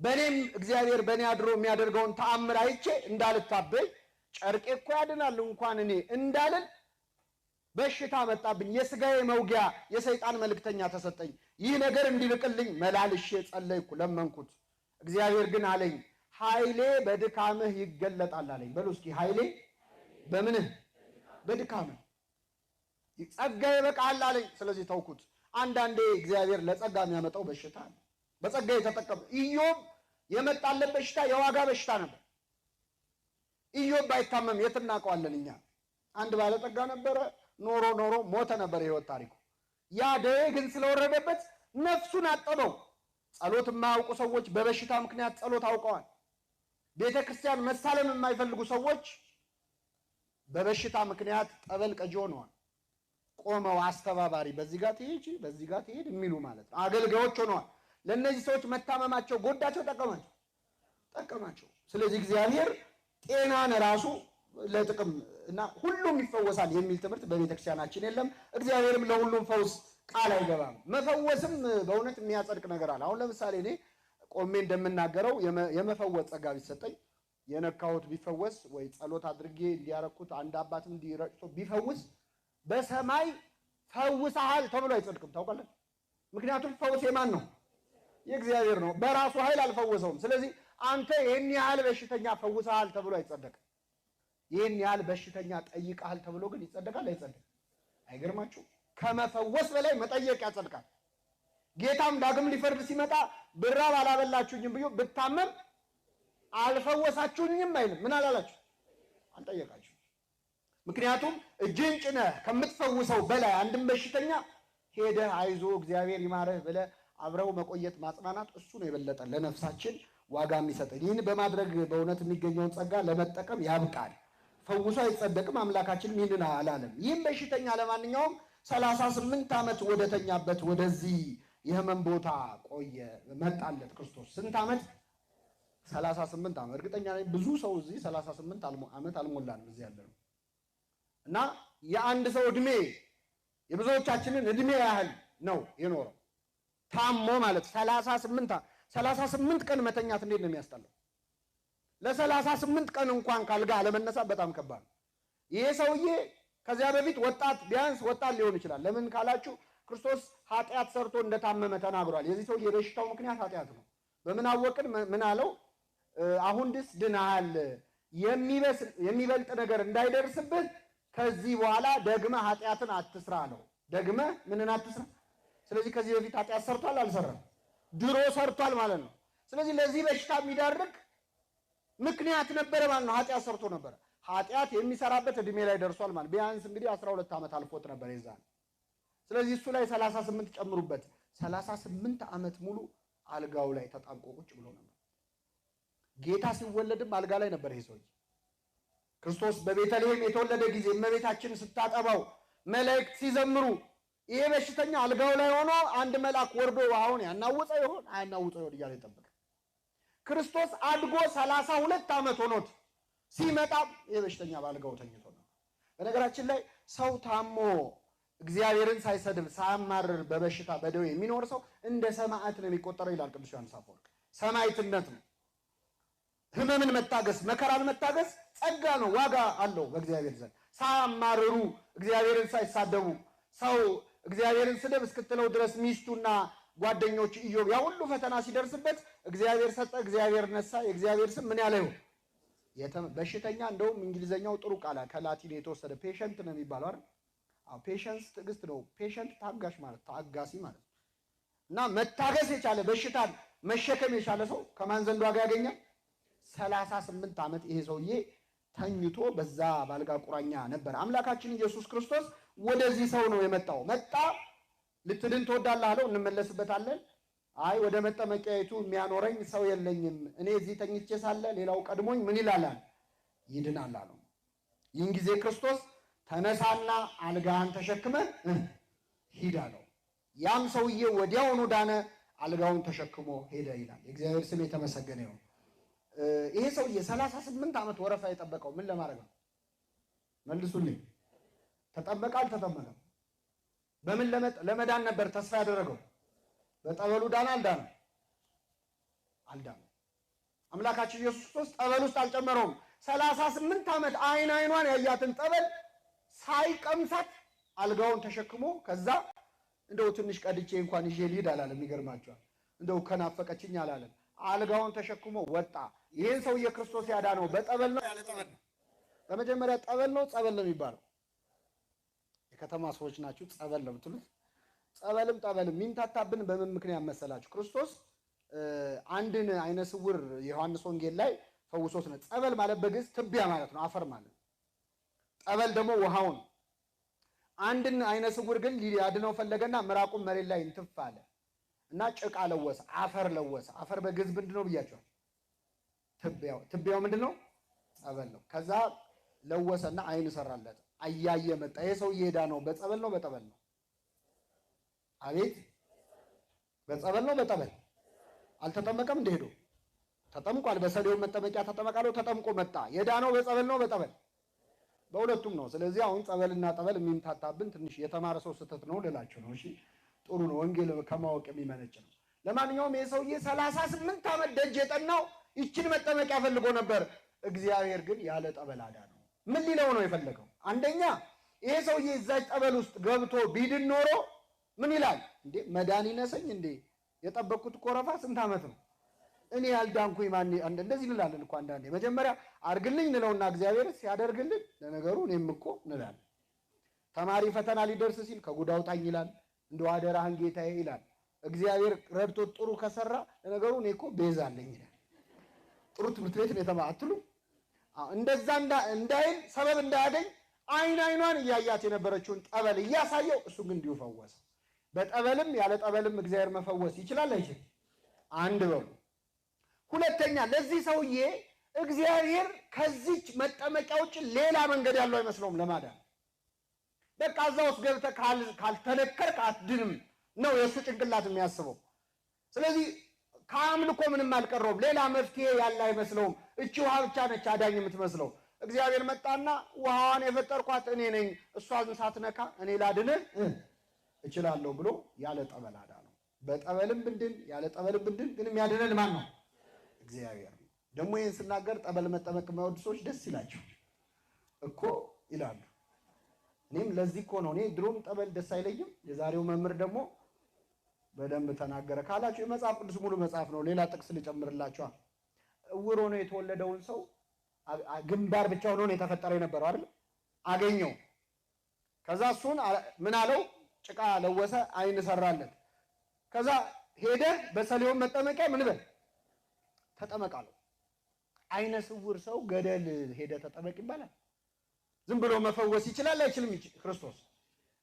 በእኔም እግዚአብሔር በእኔ አድሮ የሚያደርገውን ተአምር አይቼ እንዳልታበይ፣ ጨርቄ እኮ ያድናል እንኳን እኔ እንዳልል በሽታ መጣብኝ፣ የስጋዬ መውጊያ የሰይጣን መልእክተኛ ተሰጠኝ። ይህ ነገር እንዲርቅልኝ መላልሼ ጸለይኩ፣ ለመንኩት። እግዚአብሔር ግን አለኝ ኃይሌ በድካምህ ይገለጣል አለኝ። በሉ እስኪ ኃይሌ በምንህ? በድካምህ። ጸጋ ይበቃሃል አለኝ። ስለዚህ ተውኩት። አንዳንዴ እግዚአብሔር ለጸጋ የሚያመጣው በሽታ አለ። በጸጋ የተጠቀመ ኢዮብ የመጣለት በሽታ የዋጋ በሽታ ነበር። ኢዮብ ባይታመም የት እናውቀዋለን እኛ? አንድ ባለጠጋ ነበረ፣ ኖሮ ኖሮ ሞተ ነበር የህይወት ታሪኩ። ያ ደዌ ግን ስለወረደበት ነፍሱን አጠበው። ጸሎት የማያውቁ ሰዎች በበሽታ ምክንያት ጸሎት አውቀዋል። ቤተ ክርስቲያን መሳለም የማይፈልጉ ሰዎች በበሽታ ምክንያት ጠበል ቀጂ ሆነዋል። ቆመው አስተባባሪ፣ በዚህ ጋር ትሄጂ፣ በዚህ ጋር ትሄድ የሚሉ ማለት ነው፣ አገልጋዮች ሆነዋል። ለእነዚህ ሰዎች መታመማቸው ጎዳቸው፣ ጠቀማቸው? ጠቀማቸው። ስለዚህ እግዚአብሔር ጤናን ራሱ ለጥቅም እና ሁሉም ይፈወሳል የሚል ትምህርት በቤተክርስቲያናችን የለም። እግዚአብሔርም ለሁሉም ፈውስ ቃል አይገባም። መፈወስም በእውነት የሚያጸድቅ ነገር አለ። አሁን ለምሳሌ እኔ ቆሜ እንደምናገረው የመፈወስ ጸጋ ቢሰጠኝ የነካሁት ቢፈወስ ወይ ጸሎት አድርጌ እንዲያረኩት አንድ አባትም እንዲረጭቶ ቢፈውስ በሰማይ ፈውሰሃል ተብሎ አይጸድቅም። ታውቃለህ? ምክንያቱም ፈውስ የማን ነው? የእግዚአብሔር ነው። በራሱ ኃይል አልፈወሰውም። ስለዚህ አንተ ይህን ያህል በሽተኛ ፈውሰሃል ተብሎ አይጸደቅም። ይህን ያህል በሽተኛ ጠይቀሃል ተብሎ ግን ይጸደቃል አይጸደቅም? አይገርማችሁ? ከመፈወስ በላይ መጠየቅ ያጸድቃል። ጌታም ዳግም ሊፈርድ ሲመጣ ብራብ አላበላችሁኝም ብዮ ብታመም አልፈወሳችሁኝም አይልም። ምን አላላችሁ? አልጠየቃችሁ። ምክንያቱም እጅን ጭነህ ከምትፈውሰው በላይ አንድም በሽተኛ ሄደህ አይዞ እግዚአብሔር ይማርህ ብለህ አብረው መቆየት ማጽናናት፣ እሱ ነው የበለጠ ለነፍሳችን ዋጋ የሚሰጠን። ይህን በማድረግ በእውነት የሚገኘውን ጸጋ ለመጠቀም ያብቃል። ፈውሶ አይጸደቅም። አምላካችንም ይህንን አላለም። ይህም በሽተኛ ለማንኛውም 38 ዓመት ወደተኛበት ወደዚህ የህመም ቦታ ቆየ፣ መጣለት ክርስቶስ። ስንት ዓመት? 38 ዓመት። እርግጠኛ ነኝ ብዙ ሰው እዚህ 38 ዓመት አልሞላንም እዚህ ያለ ነው። እና የአንድ ሰው እድሜ የብዙዎቻችንን እድሜ ያህል ነው የኖረው ታሞ ማለት። 38 ቀን መተኛት እንዴት ነው የሚያስጠላው? ለ38 ቀን እንኳን ካልጋ ለመነሳት በጣም ከባድ ነው። ይሄ ሰውዬ ከዚያ በፊት ወጣት፣ ቢያንስ ወጣት ሊሆን ይችላል። ለምን ካላችሁ ክርስቶስ ኃጢአት ሰርቶ እንደታመመ ተናግሯል። የዚህ ሰውዬ የበሽታው ምክንያት ኃጢአት ነው። በምን አወቅን? ምን አለው? አሁን ድስ ድናሃል፣ የሚበልጥ ነገር እንዳይደርስብህ ከዚህ በኋላ ደግመህ ኃጢአትን አትስራ አለው። ደግመህ ምንን አትስራ? ስለዚህ ከዚህ በፊት ኃጢአት ሰርቷል አልሰራም? ድሮ ሰርቷል ማለት ነው። ስለዚህ ለዚህ በሽታ የሚዳርግ ምክንያት ነበረ ማለት ነው። ኃጢአት ሰርቶ ነበረ። ኃጢአት የሚሰራበት እድሜ ላይ ደርሷል ማለት ቢያንስ እንግዲህ 12 ዓመት አልፎት ነበር የዛን። ስለዚህ እሱ ላይ 38 ጨምሩበት። 38 ዓመት ሙሉ አልጋው ላይ ተጣብቆ ቁጭ ብሎ ነበር። ጌታ ሲወለድም አልጋ ላይ ነበር ይሄ ሰውዬ። ክርስቶስ በቤተልሔም የተወለደ ጊዜ እመቤታችን ስታጠባው፣ መላእክት ሲዘምሩ፣ ይሄ በሽተኛ አልጋው ላይ ሆኖ አንድ መልአክ ወርዶ ውሃውን ያናውፀው ይሆን አያናውፀው ይሆን እያለ ይጠብቅ። ክርስቶስ አድጎ 32 ዓመት ሆኖት ሲመጣ ይሄ በሽተኛ ባልጋው ተኝቶ ነው። በነገራችን ላይ ሰው ታሞ እግዚአብሔርን ሳይሰድብ ሳያማርር በበሽታ በደዌ የሚኖር ሰው እንደ ሰማዕት ነው የሚቆጠረው ይላል ቅዱስ ዮሐንስ አፈወርቅ። ሰማዕትነት ነው። ህመምን መታገስ፣ መከራን መታገስ ጸጋ ነው፣ ዋጋ አለው በእግዚአብሔር ዘንድ። ሳያማርሩ እግዚአብሔርን ሳይሳደቡ፣ ሰው እግዚአብሔርን ስደብ እስክትለው ድረስ ሚስቱና ጓደኞቹ ኢዮብ ያ ሁሉ ፈተና ሲደርስበት እግዚአብሔር ሰጠ፣ እግዚአብሔር ነሳ፣ የእግዚአብሔር ስም ምን ያለ ይሁን። በሽተኛ እንደውም እንግሊዘኛው ጥሩ ቃል ከላቲን የተወሰደ patient ነው የሚባለው አይደል? አዎ፣ patience ትዕግስት ነው። Patient ታጋሽ ማለት፣ ታጋሲ ማለት ነው። እና መታገስ የቻለ፣ በሽታን መሸከም የቻለ ሰው ከማን ዘንድ ዋጋ ያገኛል? 38 ዓመት ይሄ ሰውዬ ተኝቶ በዛ ባልጋ ቁራኛ ነበር። አምላካችን ኢየሱስ ክርስቶስ ወደዚህ ሰው ነው የመጣው። መጣ፣ ልትድን ትወዳለህ አለው። እንመለስበታለን። አይ፣ ወደ መጠመቂያይቱ የሚያኖረኝ ሰው የለኝም፣ እኔ እዚህ ተኝቼ ሳለ ሌላው ቀድሞኝ ምን ይላል? ይድናል አለው። ይህን ጊዜ ክርስቶስ ተነሳና አልጋህን ተሸክመ ሂድ አለው። ያም ሰውዬ ወዲያውኑ ዳነ፣ አልጋውን ተሸክሞ ሄደ ይላል። የእግዚአብሔር ስም የተመሰገነ ይሁን። ይሄ ሰውዬ 38 ዓመት ወረፋ የጠበቀው ምን ለማድረግ ነው? መልሱልኝ። ተጠመቀ አልተጠመቀም? በምን ለመዳን ነበር ተስፋ ያደረገው? በጠበሉ ዳነ አልዳነም? አልዳነም። አምላካችን ኢየሱስ ክርስቶስ ጠበል ውስጥ አልጨመረውም። 38 ዓመት አይን አይኗን ያያትን ጠበል ሳይቀምሳት አልጋውን ተሸክሞ፣ ከዛ እንደው ትንሽ ቀድቼ እንኳን ይዤ ልሂድ አላለም። ይገርማቸዋል። እንደው ከናፈቀችኝ አላለም። አልጋውን ተሸክሞ ወጣ። ይህን ሰውዬ ክርስቶስ ያዳነው በጠበል ነው ያለ ጠበል ነው? በመጀመሪያ ጠበል ነው ጸበል ነው የሚባለው? የከተማ ሰዎች ናችሁ፣ ጸበል ነው የምትሉት። ጸበልም ጠበልም የሚምታታብን በምን ምክንያት መሰላችሁ? ክርስቶስ አንድን አይነ ስውር የዮሐንስ ወንጌል ላይ ፈውሶት ነው። ጸበል ማለት በግዕዝ ትቢያ ማለት ነው፣ አፈር ማለት ነው። ጠበል ደግሞ ውሃውን። አንድን አይነ ስውር ግን ሊያድነው ፈለገና ምራቁን መሬት ላይ እንትፍ አለ እና ጭቃ ለወሰ፣ አፈር ለወሰ። አፈር በግዕዝ ምንድን ነው ብያቸዋል? ትቢያው። ትቢያው ምንድን ነው? ጸበል ነው። ከዛ ለወሰና አይን ሰራለት። አያየ መጣ። ይሄ ሰውዬ ሄዳ ነው በጸበል ነው በጠበል ነው? አቤት፣ በጸበል ነው በጠበል? አልተጠመቀም እንደ ሄዶ ተጠምቋል። በሰሊሆም መጠመቂያ ተጠመቃለሁ ተጠምቆ መጣ። የዳነው በጸበል ነው በጠበል? በሁለቱም ነው። ስለዚህ አሁን ጸበልና ጠበል የሚምታታብን ትንሽ የተማረ ሰው ስህተት ነው ልላችሁ ነው። እሺ፣ ጥሩ ነው። ወንጌል ከማወቅ የሚመነጭ ነው። ለማንኛውም ይህ ሰውዬ 38 ዓመት ደጅ የጠናው ይችን መጠመቂያ ፈልጎ ነበር። እግዚአብሔር ግን ያለ ጠበል አዳነው። ምን ሊለው ነው የፈለገው? አንደኛ ይሄ ሰውዬ እዛች ጠበል ውስጥ ገብቶ ቢድን ኖሮ ምን ይላል እንዴ? መዳን ይነሰኝ እንዴ? የጠበቅኩት እኮ ወረፋ ስንት ዓመት ነው? እኔ ያልዳንኩኝ ማን? እንደዚህ እንላለን እኮ አንዳንዴ። መጀመሪያ አድርግልኝ እንለውና እግዚአብሔር ሲያደርግልን ለነገሩ እኔም እኮ እንላለን። ተማሪ ፈተና ሊደርስ ሲል ከጉድ አውጣኝ ይላል። እንደው አደራህን ጌታዬ ይላል። እግዚአብሔር ረድቶት ጥሩ ከሰራ ለነገሩ እኔ እኮ ቤዛ አለኝ ይላል። ጥሩ ትምህርት ቤት ነው የተማ አትሉ? እንደዛ እንዳይል ሰበብ እንዳያገኝ አይን አይኗን እያያት የነበረችውን ጠበል እያሳየው እሱ ግን እንዲሁ ፈወሰ። በጠበልም ያለ ጠበልም እግዚአብሔር መፈወስ ይችላል አይችልም? አንድ በሉ። ሁለተኛ ለዚህ ሰውዬ እግዚአብሔር ከዚች መጠመቂያ ውጭ ሌላ መንገድ ያለው አይመስለውም ለማዳን። በቃ እዛ ውስጥ ገብተህ ካልተነከርክ አትድንም ነው የእሱ ጭንቅላት የሚያስበው። ስለዚህ ከአምልኮ ምንም አልቀረውም። ሌላ መፍትሄ ያለ አይመስለውም። እቺ ውሃ ብቻ ነች አዳኝ የምትመስለው። እግዚአብሔር መጣና ውሃዋን የፈጠርኳት እኔ ነኝ፣ እሷን ሳትነካ እኔ ላድንህ እችላለሁ ብሎ ያለ ጠበል አዳነው። በጠበልም ብንድን ያለ ጠበልም ብንድን ግን የሚያድነን ማን ነው? እግዚአብሔር ነው። ደግሞ ይህን ስናገር ጠበል መጠመቅ የማይወዱ ሰዎች ደስ ይላቸው እኮ ይላሉ። እኔም ለዚህ እኮ ነው፣ እኔ ድሮም ጠበል ደስ አይለኝም። የዛሬው መምህር ደግሞ በደንብ ተናገረ ካላችሁ የመጽሐፍ ቅዱስ ሙሉ መጽሐፍ ነው። ሌላ ጥቅስ ልጨምርላችኋል። እውር ሆኖ የተወለደውን ሰው ግንባር ብቻ ሆኖ ነው የተፈጠረ የነበረው አይደል? አገኘው። ከዛ እሱን ምን አለው? ጭቃ ለወሰ፣ አይን ሰራለት። ከዛ ሄደ በሰሊሆም መጠመቂያ ምን በል ተጠመቅ አለው። አይነ ስውር ሰው ገደል ሄደ ተጠመቅ ይባላል? ዝም ብሎ መፈወስ ይችላል አይችልም? ክርስቶስ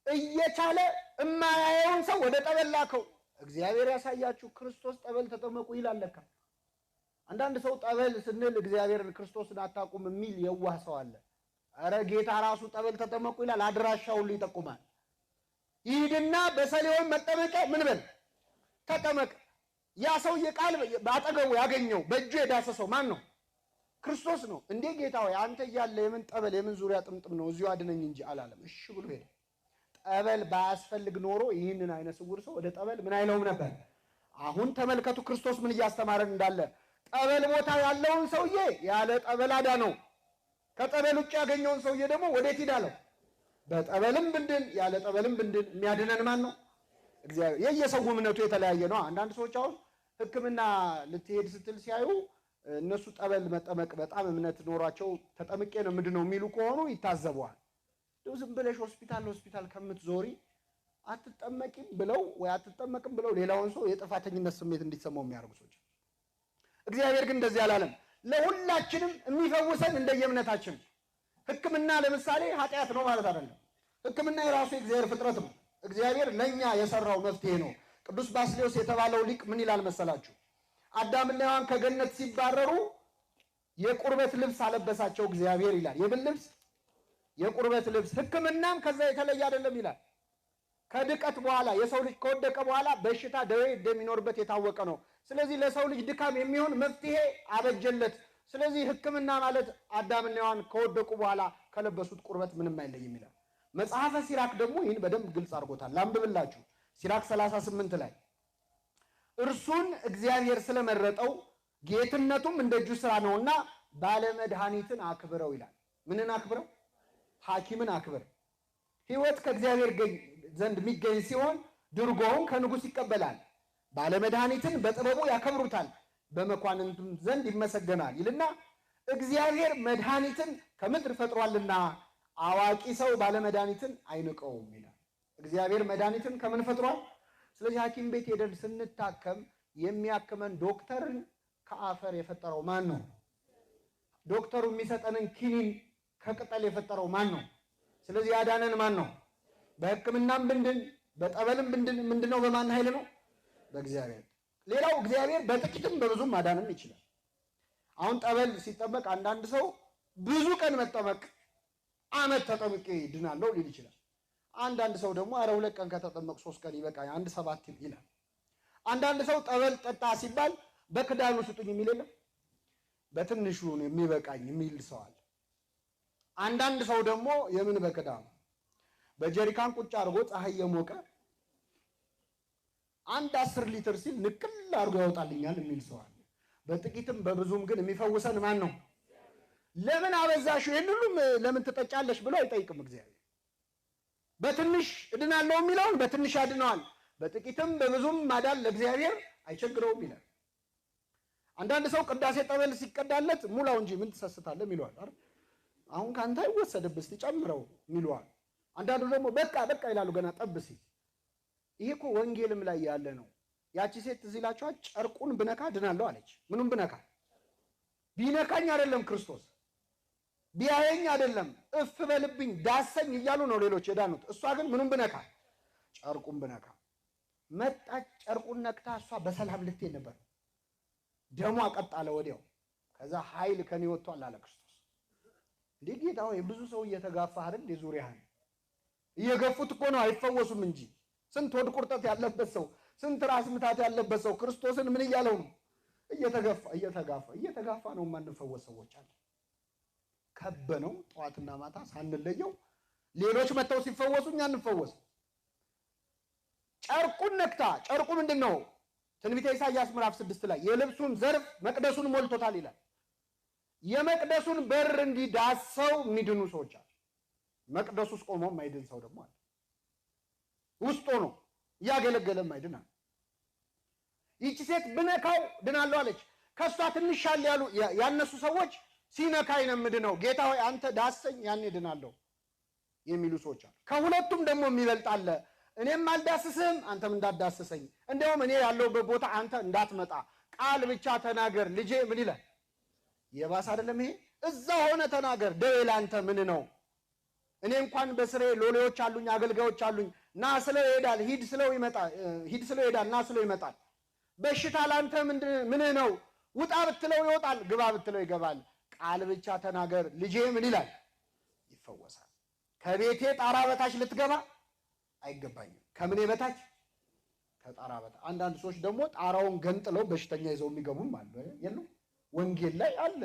እየቻለ እማያየውን ሰው ወደ ጠበል ላከው። እግዚአብሔር ያሳያችሁ፣ ክርስቶስ ጠበል ተጠመቁ ይላል ለካ። አንዳንድ ሰው ጠበል ስንል እግዚአብሔርን ክርስቶስን አታውቁም የሚል የዋህ ሰው አለ። ኧረ ጌታ ራሱ ጠበል ተጠመቁ ይላል፣ አድራሻውን ሁሉ ይጠቁማል። ይሂድና በሰሊሆም መጠመቂያ ምን በል ተጠመቅ። ያ ሰውዬ ቃል በአጠገቡ ያገኘው በእጁ የዳሰሰው ማን ነው? ክርስቶስ ነው። እንዴ ጌታ ሆይ አንተ እያለ የምን ጠበል የምን ዙሪያ ጥምጥም ነው? እዚሁ አድነኝ እንጂ አላለም። እሺ ብሎ ሄደ። ጠበል ባያስፈልግ ኖሮ ይህንን አይነ ስውር ሰው ወደ ጠበል ምን አይለውም ነበር። አሁን ተመልከቱ ክርስቶስ ምን እያስተማረን እንዳለ። ጠበል ቦታ ያለውን ሰውዬ ያለ ጠበል አዳነው። ከጠበል ውጭ ያገኘውን ሰውዬ ደግሞ ወዴት ሂድ አለው? በጠበልም ብንድን ያለ ጠበልም ብንድን የሚያድነን ማን ነው? እግዚአብሔር። የየሰው እምነቱ የተለያየ ነው። አንዳንድ ሰዎች አሁን ሕክምና ልትሄድ ስትል ሲያዩ እነሱ ጠበል መጠመቅ በጣም እምነት ኖሯቸው ተጠምቄ ነው ምንድነው የሚሉ ከሆኑ ይታዘበዋል። እንደው ዝም ብለሽ ሆስፒታል ሆስፒታል ከምትዞሪ አትጠመቂም ብለው ወይ አትጠመቅም ብለው ሌላውን ሰው የጥፋተኝነት ስሜት እንዲሰማው የሚያደርጉ ሰዎች። እግዚአብሔር ግን እንደዚህ አላለም። ለሁላችንም የሚፈውሰን እንደየእምነታችን። ሕክምና ለምሳሌ ኃጢአት ነው ማለት አይደለም። ሕክምና የራሱ የእግዚአብሔር ፍጥረት ነው። እግዚአብሔር ለኛ የሰራው መፍትሄ ነው። ቅዱስ ባስልዮስ የተባለው ሊቅ ምን ይላል መሰላችሁ? አዳምና ሔዋን ከገነት ሲባረሩ የቁርበት ልብስ አለበሳቸው እግዚአብሔር ይላል። የምን ልብስ? የቁርበት ልብስ። ሕክምናም ከዛ የተለየ አይደለም ይላል። ከድቀት በኋላ የሰው ልጅ ከወደቀ በኋላ በሽታ ደዌ እንደሚኖርበት የታወቀ ነው። ስለዚህ ለሰው ልጅ ድካም የሚሆን መፍትሄ አበጀለት። ስለዚህ ሕክምና ማለት አዳምና ሔዋን ከወደቁ በኋላ ከለበሱት ቁርበት ምንም አይለይም ይላል። መጽሐፈ ሲራክ ደግሞ ይህን በደንብ ግልጽ አድርጎታል። ላንብብላችሁ። ሲራክ 38 ላይ እርሱን እግዚአብሔር ስለመረጠው ጌትነቱም እንደ እጁ ስራ ነውና ባለመድኃኒትን አክብረው ይላል። ምንን አክብረው? ሐኪምን አክብር። ሕይወት ከእግዚአብሔር ዘንድ የሚገኝ ሲሆን ድርጎውን ከንጉሥ ይቀበላል። ባለመድኃኒትን በጥበቡ ያከብሩታል፣ በመኳንንቱም ዘንድ ይመሰገናል ይልና እግዚአብሔር መድኃኒትን ከምድር ፈጥሯልና አዋቂ ሰው ባለመድኃኒትን አይንቀውም ይላል። እግዚአብሔር መድኃኒትን ከምን ፈጥሯል? ስለዚህ ሐኪም ቤት ሄደን ስንታከም የሚያክመን ዶክተርን ከአፈር የፈጠረው ማን ነው? ዶክተሩ የሚሰጠንን ኪኒን ከቅጠል የፈጠረው ማን ነው? ስለዚህ ያዳነን ማን ነው? በሕክምናም ብንድን በጠበልም ብንድን ምንድነው? በማን ኃይል ነው? በእግዚአብሔር። ሌላው እግዚአብሔር በጥቂትም በብዙም ማዳንም ይችላል። አሁን ጠበል ሲጠመቅ አንዳንድ ሰው ብዙ ቀን መጠመቅ ዓመት ተጠምቄ ድናለሁ ሊል ይችላል። አንዳንድ ሰው ደግሞ አረ 2 ቀን ከተጠመቅ 3 ቀን ይበቃኝ 1 7 ይላል። አንዳንድ ሰው ጠበል ጠጣ ሲባል በክዳኑ ስጡኝ የሚል የለም፣ በትንሹ ነው የሚበቃኝ የሚል ሰው አለ። አንዳንድ ሰው ደግሞ የምን በክዳኑ በጀሪካን ቁጭ አድርጎ ፀሐይ የሞቀ አንድ 10 ሊትር ሲል ንቅል አድርጎ ያወጣልኛል የሚል ሰው አለ። በጥቂትም በብዙም ግን የሚፈውሰን ማን ነው? ለምን አበዛሽው ይሄን ሁሉም ለምን ትጠጫለሽ ብሎ አይጠይቅም እግዚአብሔር። በትንሽ እድናለሁ የሚለውን በትንሽ ያድነዋል፣ በጥቂትም በብዙም ማዳን ለእግዚአብሔር አይቸግረውም ይላል። አንዳንድ ሰው ቅዳሴ ጠበል ሲቀዳለት ሙላው እንጂ ምን ትሰስታለህ ይለዋል አይደል? አሁን ካንተ አይወሰድብህ እስቲ ጨምረው ይለዋል። አንዳንዱ ደግሞ በቃ በቃ ይላሉ ገና ጠብ ሲል። ይሄ እኮ ወንጌልም ላይ ያለ ነው። ያቺ ሴት እዚህ ላችኋል፣ ጨርቁን ብነካ ድናለሁ አለች። ምኑን ብነካ? ቢነካኝ አይደለም ክርስቶስ ቢያየኝ አይደለም፣ እፍ በልብኝ ዳሰኝ እያሉ ነው ሌሎች የዳኑት። እሷ ግን ምኑን ብነካ? ጨርቁን ብነካ። መጣች፣ ጨርቁን ነክታ እሷ በሰላም ልትሄድ ነበር። ደሟ ቀጥ አለ ወዲያው። ከዛ ኃይል ከኔ ወጥቷል አለ ክርስቶስ። እንዴ ጌታ ሆይ ብዙ ሰው እየተጋፋ አይደል እንዴ? ዙሪያህን እየገፉት እኮ ነው አይፈወሱም እንጂ። ስንት ሆድ ቁርጠት ያለበት ሰው፣ ስንት ራስ ምታት ያለበት ሰው ክርስቶስን ምን እያለው ነው? እየተገፋ እየተጋፋ እየተጋፋ ነው የማንፈወስ ሰዎች አለ። ከበነው ጠዋትና ማታ ሳንለየው ሌሎች መጥተው ሲፈወሱ እኛ አንፈወስ። ጨርቁን ነክታ፣ ጨርቁ ምንድን ነው? ትንቢተ ኢሳይያስ ምዕራፍ 6 ላይ የልብሱን ዘርፍ መቅደሱን ሞልቶታል ይላል። የመቅደሱን በር እንዲዳሰው የሚድኑ ሰዎች አሉ። መቅደሱ ውስጥ ቆሞ የማይድን ሰው ደግሞ አለ። ውስጥ ሆኖ እያገለገለ የማይድን አለ። ይቺ ሴት ብነካው ድናለሁ አለች። ከእሷ ትንሽ ያሉ ያነሱ ሰዎች ሲነካኝ ነው የምድነው፣ ጌታ ሆይ አንተ ዳሰኝ ያኔ ድናለሁ የሚሉ ሰዎች አሉ። ከሁለቱም ደግሞ የሚበልጥ አለ። እኔም አልዳስስህም አንተም እንዳትዳስሰኝ፣ እንደውም እኔ ያለሁበት ቦታ አንተ እንዳትመጣ ቃል ብቻ ተናገር ልጄ ምን ይላል? የባስ አይደለም ይሄ? እዛ ሆነ ተናገር፣ ደዌ ለአንተ ምን ነው? እኔ እንኳን በስሬ ሎሌዎች አሉኝ፣ አገልጋዮች አሉኝ። ና ስለው ይሄዳል፣ ሂድ ስለው ይመጣል፣ ሂድ ስለው ይሄዳል፣ ና ስለው ይመጣል። በሽታ ለአንተ ምን ነው? ውጣ ብትለው ይወጣል፣ ግባ ብትለው ይገባል። ቃል ብቻ ተናገር ልጄ ምን ይላል? ይፈወሳል። ከቤቴ ጣራ በታች ልትገባ አይገባኝም። ከምኔ በታች? ከጣራ በታች። አንዳንድ ሰዎች ደግሞ ጣራውን ገንጥለው በሽተኛ ይዘው የሚገቡም አሉ። የሉም? ወንጌል ላይ አለ።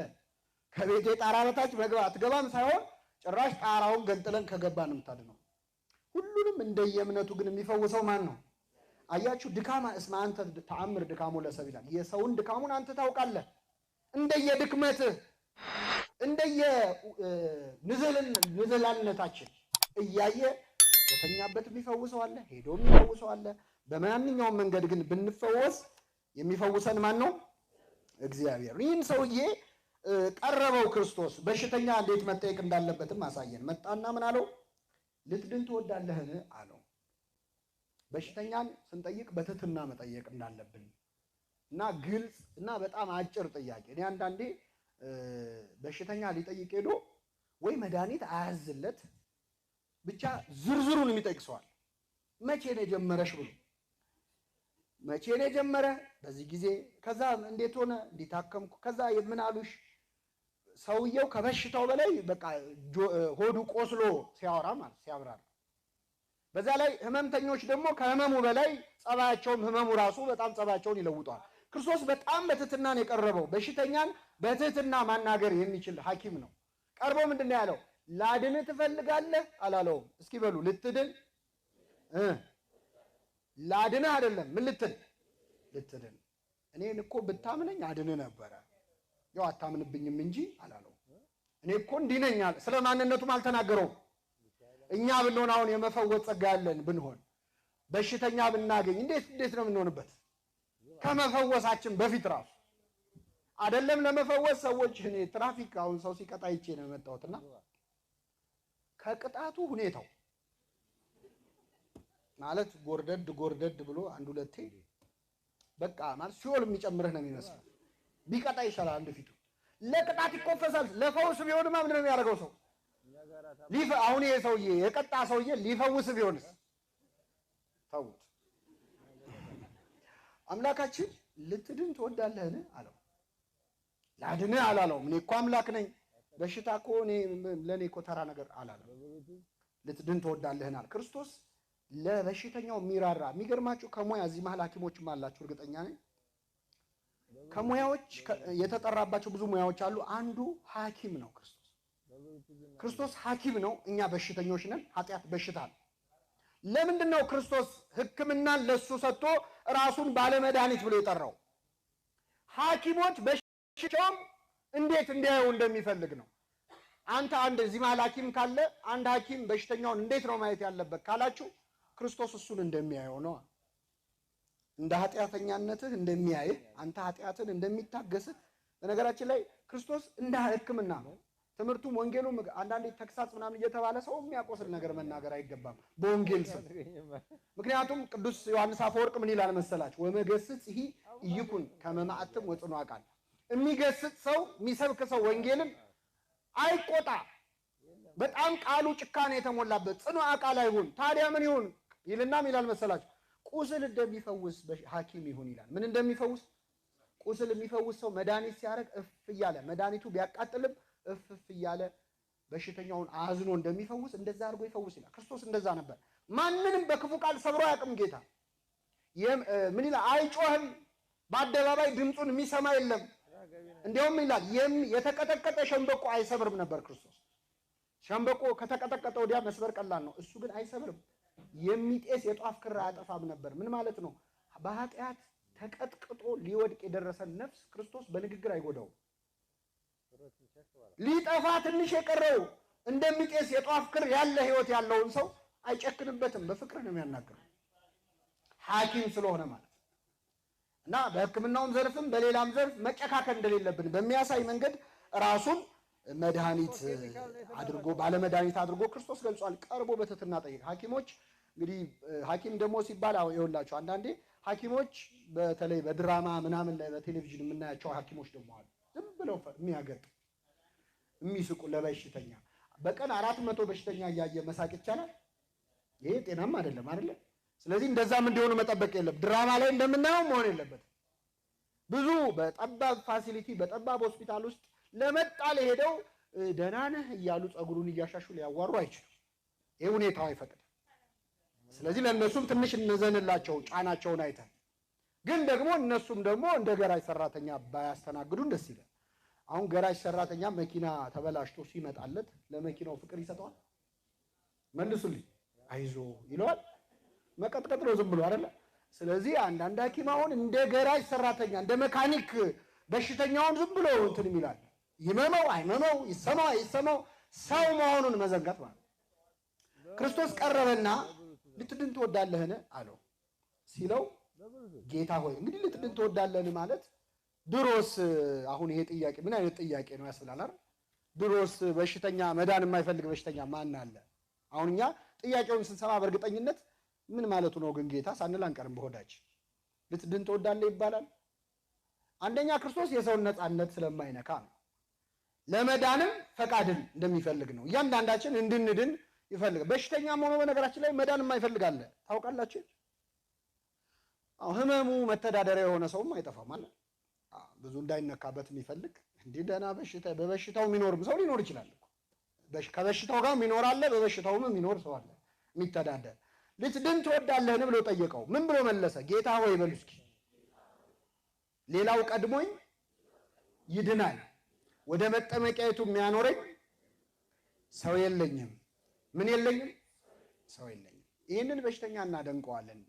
ከቤቴ ጣራ በታች መግባት አትገባም ሳይሆን ጭራሽ ጣራውን ገንጥለን ከገባን የምታድነው። ሁሉንም እንደየእምነቱ ግን የሚፈውሰው ማን ነው? አያችሁ፣ ድካማ እስመ አንተ ተአምር ድካሙ ለሰብ ይላል። የሰውን ድካሙን አንተ ታውቃለህ። እንደየድክመትህ እንደየ ንዝህላልነታችን እያየ በተኛበት የሚፈውሰው አለ፣ ሄዶ የሚፈውሰው አለ። በማንኛውም መንገድ ግን ብንፈወስ የሚፈውሰን ማን ነው? እግዚአብሔር። ይህን ሰውዬ ቀረበው ክርስቶስ። በሽተኛ እንዴት መጠየቅ እንዳለበትም አሳየን። መጣና ምን አለው? ልትድን ትወዳለህን አለው። በሽተኛን ስንጠይቅ በትህትና መጠየቅ እንዳለብን እና ግልጽ እና በጣም አጭር ጥያቄ። እኔ አንዳንዴ በሽተኛ ሊጠይቅ ሄዶ ወይ መድኃኒት አያዝለት ብቻ ዝርዝሩን የሚጠይቅ ሰው አለ። መቼ ነው የጀመረሽ ብሎ መቼ ነው የጀመረ? በዚህ ጊዜ። ከዛ እንዴት ሆነ? እንዲታከምኩ። ከዛ ምን አሉሽ? ሰውየው ከበሽታው በላይ በቃ ሆዱ ቆስሎ ሲያወራ ማለት ሲያብራራ። በዛ ላይ ህመምተኞች ደግሞ ከህመሙ በላይ ጸባያቸውም ህመሙ ራሱ በጣም ጸባያቸውን ይለውጠዋል። ክርስቶስ በጣም በትህትና ነው የቀረበው። በሽተኛን በትህትና ማናገር የሚችል ሐኪም ነው። ቀርቦ ምንድን ነው ያለው? ላድንህ ትፈልጋለህ አላለውም። እስኪ በሉ ልትድን ላድንህ አይደለም፣ ምን ልትል? ልትድን። እኔን እኮ ብታምነኝ አድንህ ነበረ፣ ያው አታምንብኝም እንጂ አላለው። እኔ እኮ እንዲህ ነኝ አለ። ስለ ማንነቱም አልተናገረውም። እኛ ብንሆን አሁን የመፈወስ ጸጋ ያለን ብንሆን በሽተኛ ብናገኝ እንዴት እንዴት ነው የምንሆንበት? ከመፈወሳችን በፊት ራሱ አይደለም ለመፈወስ ሰዎች። እኔ ትራፊክ አሁን ሰው ሲቀጣ አይቼ ነው የመጣሁትና ከቅጣቱ ሁኔታው ማለት ጎርደድ ጎርደድ ብሎ አንድ ሁለቴ በቃ ማለት ሲኦል የሚጨምርህ ነው የሚመስለው። ቢቀጣ ይሻላል። አንድ ፊቱ ለቅጣት ይኮፈሳል። ለፈውስ ቢሆንማ ምንድን ነው የሚያደርገው ሰው? አሁን ይሄ ሰውዬ የቀጣ ሰውዬ ሊፈውስ ቢሆንስ? ተውት። አምላካችን ልትድን ትወዳለህን አለው። ላድንህ አላለውም። እኔ እኮ አምላክ ነኝ፣ በሽታ እኮ እኔ ለእኔ እኮ ተራ ነገር አላለም። ልትድን ትወዳለህን አለ። ክርስቶስ ለበሽተኛው የሚራራ። የሚገርማችሁ ከሙያ እዚህ መሀል ሐኪሞችም አላችሁ እርግጠኛ ነኝ። ከሙያዎች የተጠራባቸው ብዙ ሙያዎች አሉ። አንዱ ሐኪም ነው ክርስቶስ። ክርስቶስ ሐኪም ነው፣ እኛ በሽተኞች ነን። ኃጢአት በሽታ ነው። ለምንድን ነው ክርስቶስ ሕክምናን ለሱ ሰጥቶ ራሱን ባለመድኃኒት ብሎ የጠራው? ሐኪሞች በሽታውም እንዴት እንዲያዩ እንደሚፈልግ ነው። አንተ አንድ እዚህ መሀል ሐኪም ካለ አንድ ሐኪም በሽተኛውን እንዴት ነው ማየት ያለበት ካላችሁ ክርስቶስ እሱን እንደሚያየው ነው። እንደ ኃጢአተኛነትህ እንደሚያይህ አንተ ኃጢአትን እንደሚታገስህ። በነገራችን ላይ ክርስቶስ እንደ ሕክምና ነው። ትምህርቱም ወንጌሉም አንዳንዴ ተግሳጽ ምናምን እየተባለ ሰው የሚያቆስል ነገር መናገር አይገባም በወንጌል ስም። ምክንያቱም ቅዱስ ዮሐንስ አፈወርቅ ምን ይላል መሰላችሁ? ወመገስጽ ይሂ ኢይኩን ከመ ማዕትም ወጽኑዕ ቃል። የሚገስጽ ሰው የሚሰብክ ሰው ወንጌልን አይቆጣ፣ በጣም ቃሉ ጭካኔ የተሞላበት ጽኑዕ ቃል አይሁን። ታዲያ ምን ይሁን ይልና ምን ይላል መሰላችሁ? ቁስል እንደሚፈውስ ሐኪም ይሁን ይላል። ምን እንደሚፈውስ? ቁስል የሚፈውስ ሰው መድኃኒት ሲያደርግ እፍ እያለ መድኃኒቱ ቢያቃጥልም እፍ እፍ እያለ በሽተኛውን አዝኖ እንደሚፈውስ እንደዛ አድርጎ ይፈውስ ይላል። ክርስቶስ እንደዛ ነበር። ማንንም በክፉ ቃል ሰብሮ አያውቅም ጌታ። ምን ይላል? አይጮህም፣ በአደባባይ ድምፁን የሚሰማ የለም። እንዲያውም ይላል የተቀጠቀጠ ሸምበቆ አይሰብርም ነበር ክርስቶስ። ሸምበቆ ከተቀጠቀጠ ወዲያ መስበር ቀላል ነው፣ እሱ ግን አይሰብርም። የሚጤስ የጧፍ ክር አያጠፋም ነበር። ምን ማለት ነው? በኃጢአት ተቀጥቅጦ ሊወድቅ የደረሰን ነፍስ ክርስቶስ በንግግር አይጎዳውም። ሊጠፋ ትንሽ የቀረው እንደሚጤስ የጧፍ ክር ያለ ህይወት ያለውን ሰው አይጨክንበትም። በፍቅር ነው የሚያናግረው ሐኪም ስለሆነ ማለት ነው። እና በሕክምናውም ዘርፍም በሌላም ዘርፍ መጨካከል እንደሌለብን በሚያሳይ መንገድ ራሱን መድኃኒት አድርጎ ባለመድኃኒት አድርጎ ክርስቶስ ገልጿል። ቀርቦ በትህትና ጠየቀ። ሐኪሞች እንግዲህ ሐኪም ደግሞ ሲባል ይኸውላችሁ አንዳንዴ ሐኪሞች በተለይ በድራማ ምናምን ላይ በቴሌቪዥን የምናያቸው ሐኪሞች ደግሞ አሉ። ዝም ብለው የሚያገጡ የሚስቁ ለበሽተኛ በቀን 400 በሽተኛ እያየ መሳቅ ይቻላል? ይሄ ጤናም አይደለም አይደለ? ስለዚህ እንደዛም እንዲሆኑ መጠበቅ የለም። ድራማ ላይ እንደምናየው መሆን የለበትም። ብዙ በጠባብ facility በጠባብ ሆስፒታል ውስጥ ለመጣል ሄደው ደህና ነህ እያሉ ፀጉሩን እያሻሹ ሊያዋሩ አይችሉም። ይሄ ሁኔታው አይፈቅድም። ስለዚህ ለእነሱም ትንሽ እንዘንላቸው ጫናቸውን አይተን፣ ግን ደግሞ እነሱም ደግሞ እንደ ገራጅ ሰራተኛ ባያስተናግዱን ደስ ይላል። አሁን ገራጅ ሰራተኛ መኪና ተበላሽቶ ሲመጣለት ለመኪናው ፍቅር ይሰጠዋል? መልሱልኝ። አይዞ ይለዋል? መቀጥቀጥ ነው ዝም ብሎ አይደለ? ስለዚህ አንዳንድ ሐኪም አሁን እንደ ገራጅ ሰራተኛ እንደ መካኒክ በሽተኛውን ዝም ብሎ እንትን ይላል። ይመመው አይመመው ይሰማው አይሰማው ሰው መሆኑን መዘንጋት ማለት። ክርስቶስ ቀረበና ልትድን ትወዳለህን አለው። ሲለው ጌታ ሆይ እንግዲህ ልትድን ትወዳለህን ማለት ድሮስ አሁን ይሄ ጥያቄ ምን አይነት ጥያቄ ነው ያስብላል አይደል? ድሮስ በሽተኛ መዳን የማይፈልግ በሽተኛ ማን አለ? አሁን እኛ ጥያቄውን ስንሰማ በእርግጠኝነት ምን ማለቱ ነው ግን ጌታ ሳንል አንቀርም በሆዳችን። ልትድን ትወዳለህ ይባላል። አንደኛ ክርስቶስ የሰውን ነፃነት ስለማይነካ ነው። ለመዳንም ፈቃድን እንደሚፈልግ ነው። እያንዳንዳችን እንድንድን ይፈልጋል። በሽተኛም ሆኖ በነገራችን ላይ መዳን የማይፈልግ አለ። ታውቃላችሁ? አዎ፣ ህመሙ መተዳደሪያ የሆነ ሰውም አይጠፋም አለ። ብዙ እንዳይነካበት የሚፈልግ እንዲህ ደህና በሽታ በበሽታው የሚኖርም ሰው ሊኖር ይችላል እኮ። ከበሽታው ጋር የሚኖር አለ፣ በበሽታውም የሚኖር ሰው አለ የሚተዳደር። ልትድን ትወዳለህን ብሎ ጠየቀው። ምን ብሎ መለሰ? ጌታ ሆይ በሉ እስኪ፣ ሌላው ቀድሞኝ ይድናል፣ ወደ መጠመቂያይቱ የሚያኖረኝ ሰው የለኝም። ምን የለኝም? ሰው የለኝም። ይህንን በሽተኛ እናደንቀዋለን።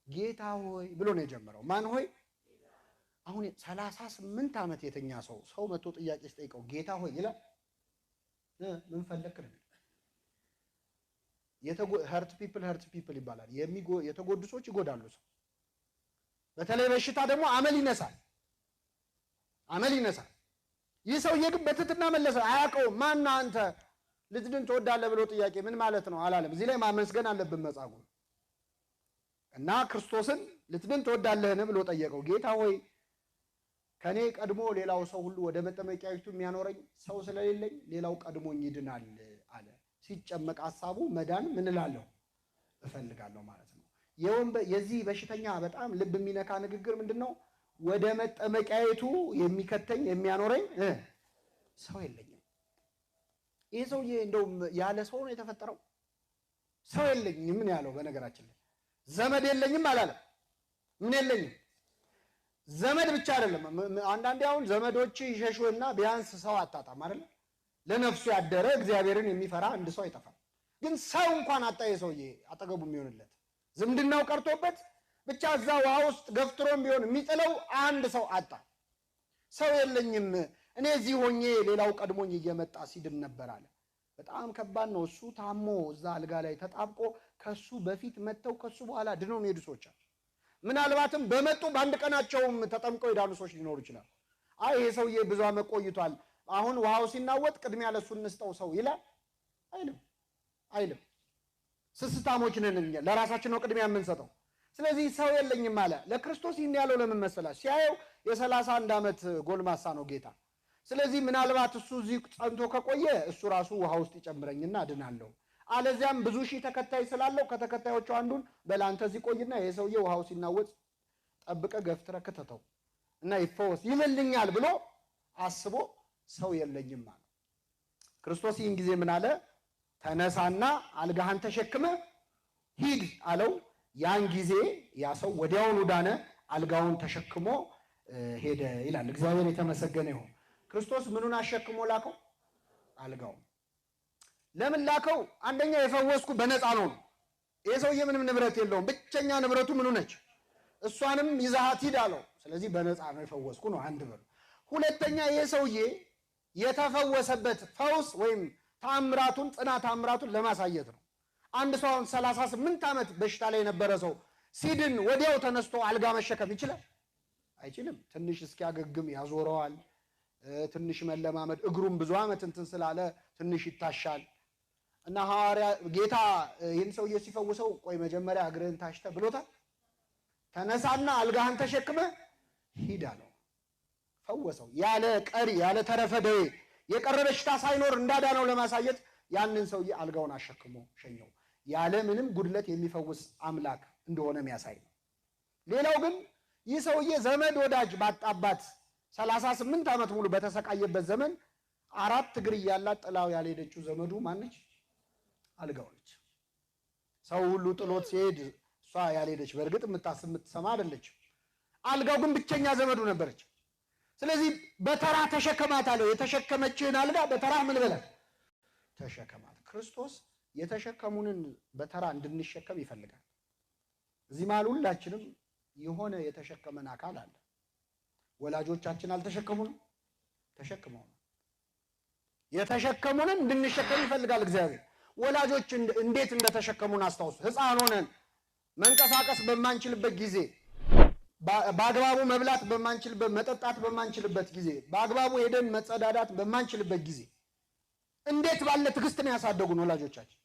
ጌታ ሆይ ብሎ ነው የጀመረው። ማን ሆይ? አሁን 38 ዓመት የተኛ ሰው ሰው መጥቶ ጥያቄ ሲጠይቀው ጌታ ሆይ ይላል? ምን ፈለክ ነው? Hurt people hurt people ይባላል። የተጎዱ ሰዎች ይጎዳሉ ሰው። በተለይ በሽታ ደግሞ አመል ይነሳል፣ አመል ይነሳል። ይህ ሰውዬ ግን በትህትና መለሰ። አያውቀውም። ማን አንተ ልትድን ትወዳለህ ብሎ ጥያቄ ምን ማለት ነው አላለም። እዚህ ላይ ማመስገን አለብን መጻጉዕ እና ክርስቶስን ልትድን ትወዳለህን ብሎ ጠየቀው። ጌታ ሆይ ከኔ ቀድሞ ሌላው ሰው ሁሉ ወደ መጠመቂያይቱ የሚያኖረኝ ሰው ስለሌለኝ ሌላው ቀድሞኝ ይድናል አለ። ሲጨመቅ ሐሳቡ መዳን ምን እላለሁ እፈልጋለሁ ማለት ነው። የዚህ በሽተኛ በጣም ልብ የሚነካ ንግግር ምንድነው? ወደ መጠመቂያይቱ የሚከተኝ የሚያኖረኝ ሰው የለኝም። ይሄ ሰውዬ እንደውም ያለ ሰው ነው የተፈጠረው። ሰው የለኝም ምን ያለው? በነገራችን ላይ ዘመድ የለኝም አላለም። ምን የለኝም? ዘመድ ብቻ አይደለም። አንዳንዴ አሁን ዘመዶች ይሸሹና ቢያንስ ሰው አታጣም አይደል? ለነፍሱ ያደረ እግዚአብሔርን የሚፈራ አንድ ሰው አይጠፋም። ግን ሰው እንኳን አጣ። የሰውዬ አጠገቡ የሚሆንለት ዝምድናው ቀርቶበት ብቻ እዛ ውሃ ውስጥ ገፍትሮም ቢሆን የሚጥለው አንድ ሰው አጣ። ሰው የለኝም እኔ እዚህ ሆኜ ሌላው ቀድሞኝ እየመጣ ሲድን ነበር አለ። በጣም ከባድ ነው። እሱ ታሞ እዛ አልጋ ላይ ተጣብቆ ከሱ በፊት መጥተው ከሱ በኋላ ድነው የሚሄዱ ሰዎች አሉ። ምናልባትም በመጡ በአንድ ቀናቸውም ተጠምቀው የዳኑ ሰዎች ሊኖሩ ይችላል። አይ ይሄ ሰውዬ ብዙ ዓመት ቆይቷል፣ አሁን ውሃው ሲናወጥ ቅድሚያ ለሱ እንስጠው ሰው ይላል? አይልም፣ አይልም። ስስታሞች ነን እኛ፣ ለራሳችን ነው ቅድሚያ የምንሰጠው። ስለዚህ ሰው የለኝም አለ። ለክርስቶስ ይህን ያለው ለምን መሰላችሁ? ሲያየው የ31 ዓመት ጎልማሳ ነው ጌታ። ስለዚህ ምናልባት እሱ እዚህ ጸንቶ ከቆየ እሱ ራሱ ውሃ ውስጥ ይጨምረኝና አድናለሁ፣ አለዚያም ብዙ ሺህ ተከታይ ስላለው ከተከታዮቹ አንዱን በላንተ እዚህ ቆይና ይሄ ሰውዬ ውሃው ሲናወጥ ጠብቀ ገፍትረ ክተተው እና ይፈወስ ይልልኛል ብሎ አስቦ ሰው የለኝም አለ። ክርስቶስ ይህን ጊዜ ምን አለ? ተነሳና አልጋህን ተሸክመ ሂድ አለው። ያን ጊዜ ያ ሰው ወዲያውኑ ዳነ፣ አልጋውን ተሸክሞ ሄደ ይላል። እግዚአብሔር የተመሰገነ ይሁን። ክርስቶስ ምኑን አሸክሞ ላከው? አልጋውን። ለምን ላከው? አንደኛ የፈወስኩ በነፃ ነው። ይሄ ሰውዬ ምንም ንብረት የለውም። ብቸኛ ንብረቱ ምኑ ነች? እሷንም ይዛሃት ሂድ አለው። ስለዚህ በነፃ ነው የፈወስኩ ነው አንድ በሉ። ሁለተኛ ይሄ ሰውዬ የተፈወሰበት ፈውስ ወይም ታምራቱን ጽና ታምራቱን ለማሳየት ነው። አንድ ሰው አሁን 38 ዓመት በሽታ ላይ የነበረ ሰው ሲድን ወዲያው ተነስቶ አልጋ መሸከም ይችላል? አይችልም። ትንሽ እስኪያገግም ያዞረዋል። ትንሽ መለማመድ፣ እግሩም ብዙ ዓመት እንትን ስላለ ትንሽ ይታሻል። እና ሐዋርያ ጌታ ይህን ሰውዬ ሲፈውሰው ቆይ መጀመሪያ እግርህን ታሽተ ብሎታል። ተነሳና አልጋህን ተሸክመ ሂድ አለው። ፈወሰው። ያለ ቀሪ ያለ ተረፈ ደዌ የቀረ በሽታ ሳይኖር እንዳዳነው ለማሳየት ያንን ሰውዬ አልጋውን አሸክሞ ሸኘው። ያለ ምንም ጉድለት የሚፈውስ አምላክ እንደሆነ የሚያሳይ ነው። ሌላው ግን ይህ ሰውዬ ዘመድ ወዳጅ ባጣባት 38 ዓመት ሙሉ በተሰቃየበት ዘመን አራት እግር እያላት ጥላው ያልሄደችው ዘመዱ ማነች? አልጋው ነች። ሰው ሁሉ ጥሎት ሲሄድ እሷ ያልሄደች፣ በእርግጥ የምታስብ የምትሰማ አይደለችም። አልጋው ግን ብቸኛ ዘመዱ ነበረች። ስለዚህ በተራ ተሸከማት አለው። የተሸከመችህን አልጋ በተራ ምን በላት? ተሸከማት። ክርስቶስ የተሸከሙንን በተራ እንድንሸከም ይፈልጋል። እዚህ መሃል ሁላችንም የሆነ የተሸከመን አካል አለ። ወላጆቻችን አልተሸከሙንም? ተሸክመው ነው። የተሸከሙንን እንድንሸከም ይፈልጋል እግዚአብሔር። ወላጆች እንዴት እንደተሸከሙን አስታውሱ። ሕፃን ሆነን መንቀሳቀስ በማንችልበት ጊዜ፣ በአግባቡ መብላት በማንችልበት፣ መጠጣት በማንችልበት ጊዜ፣ በአግባቡ ሄደን መጸዳዳት በማንችልበት ጊዜ እንዴት ባለ ትዕግስት ነው ያሳደጉን ወላጆቻችን።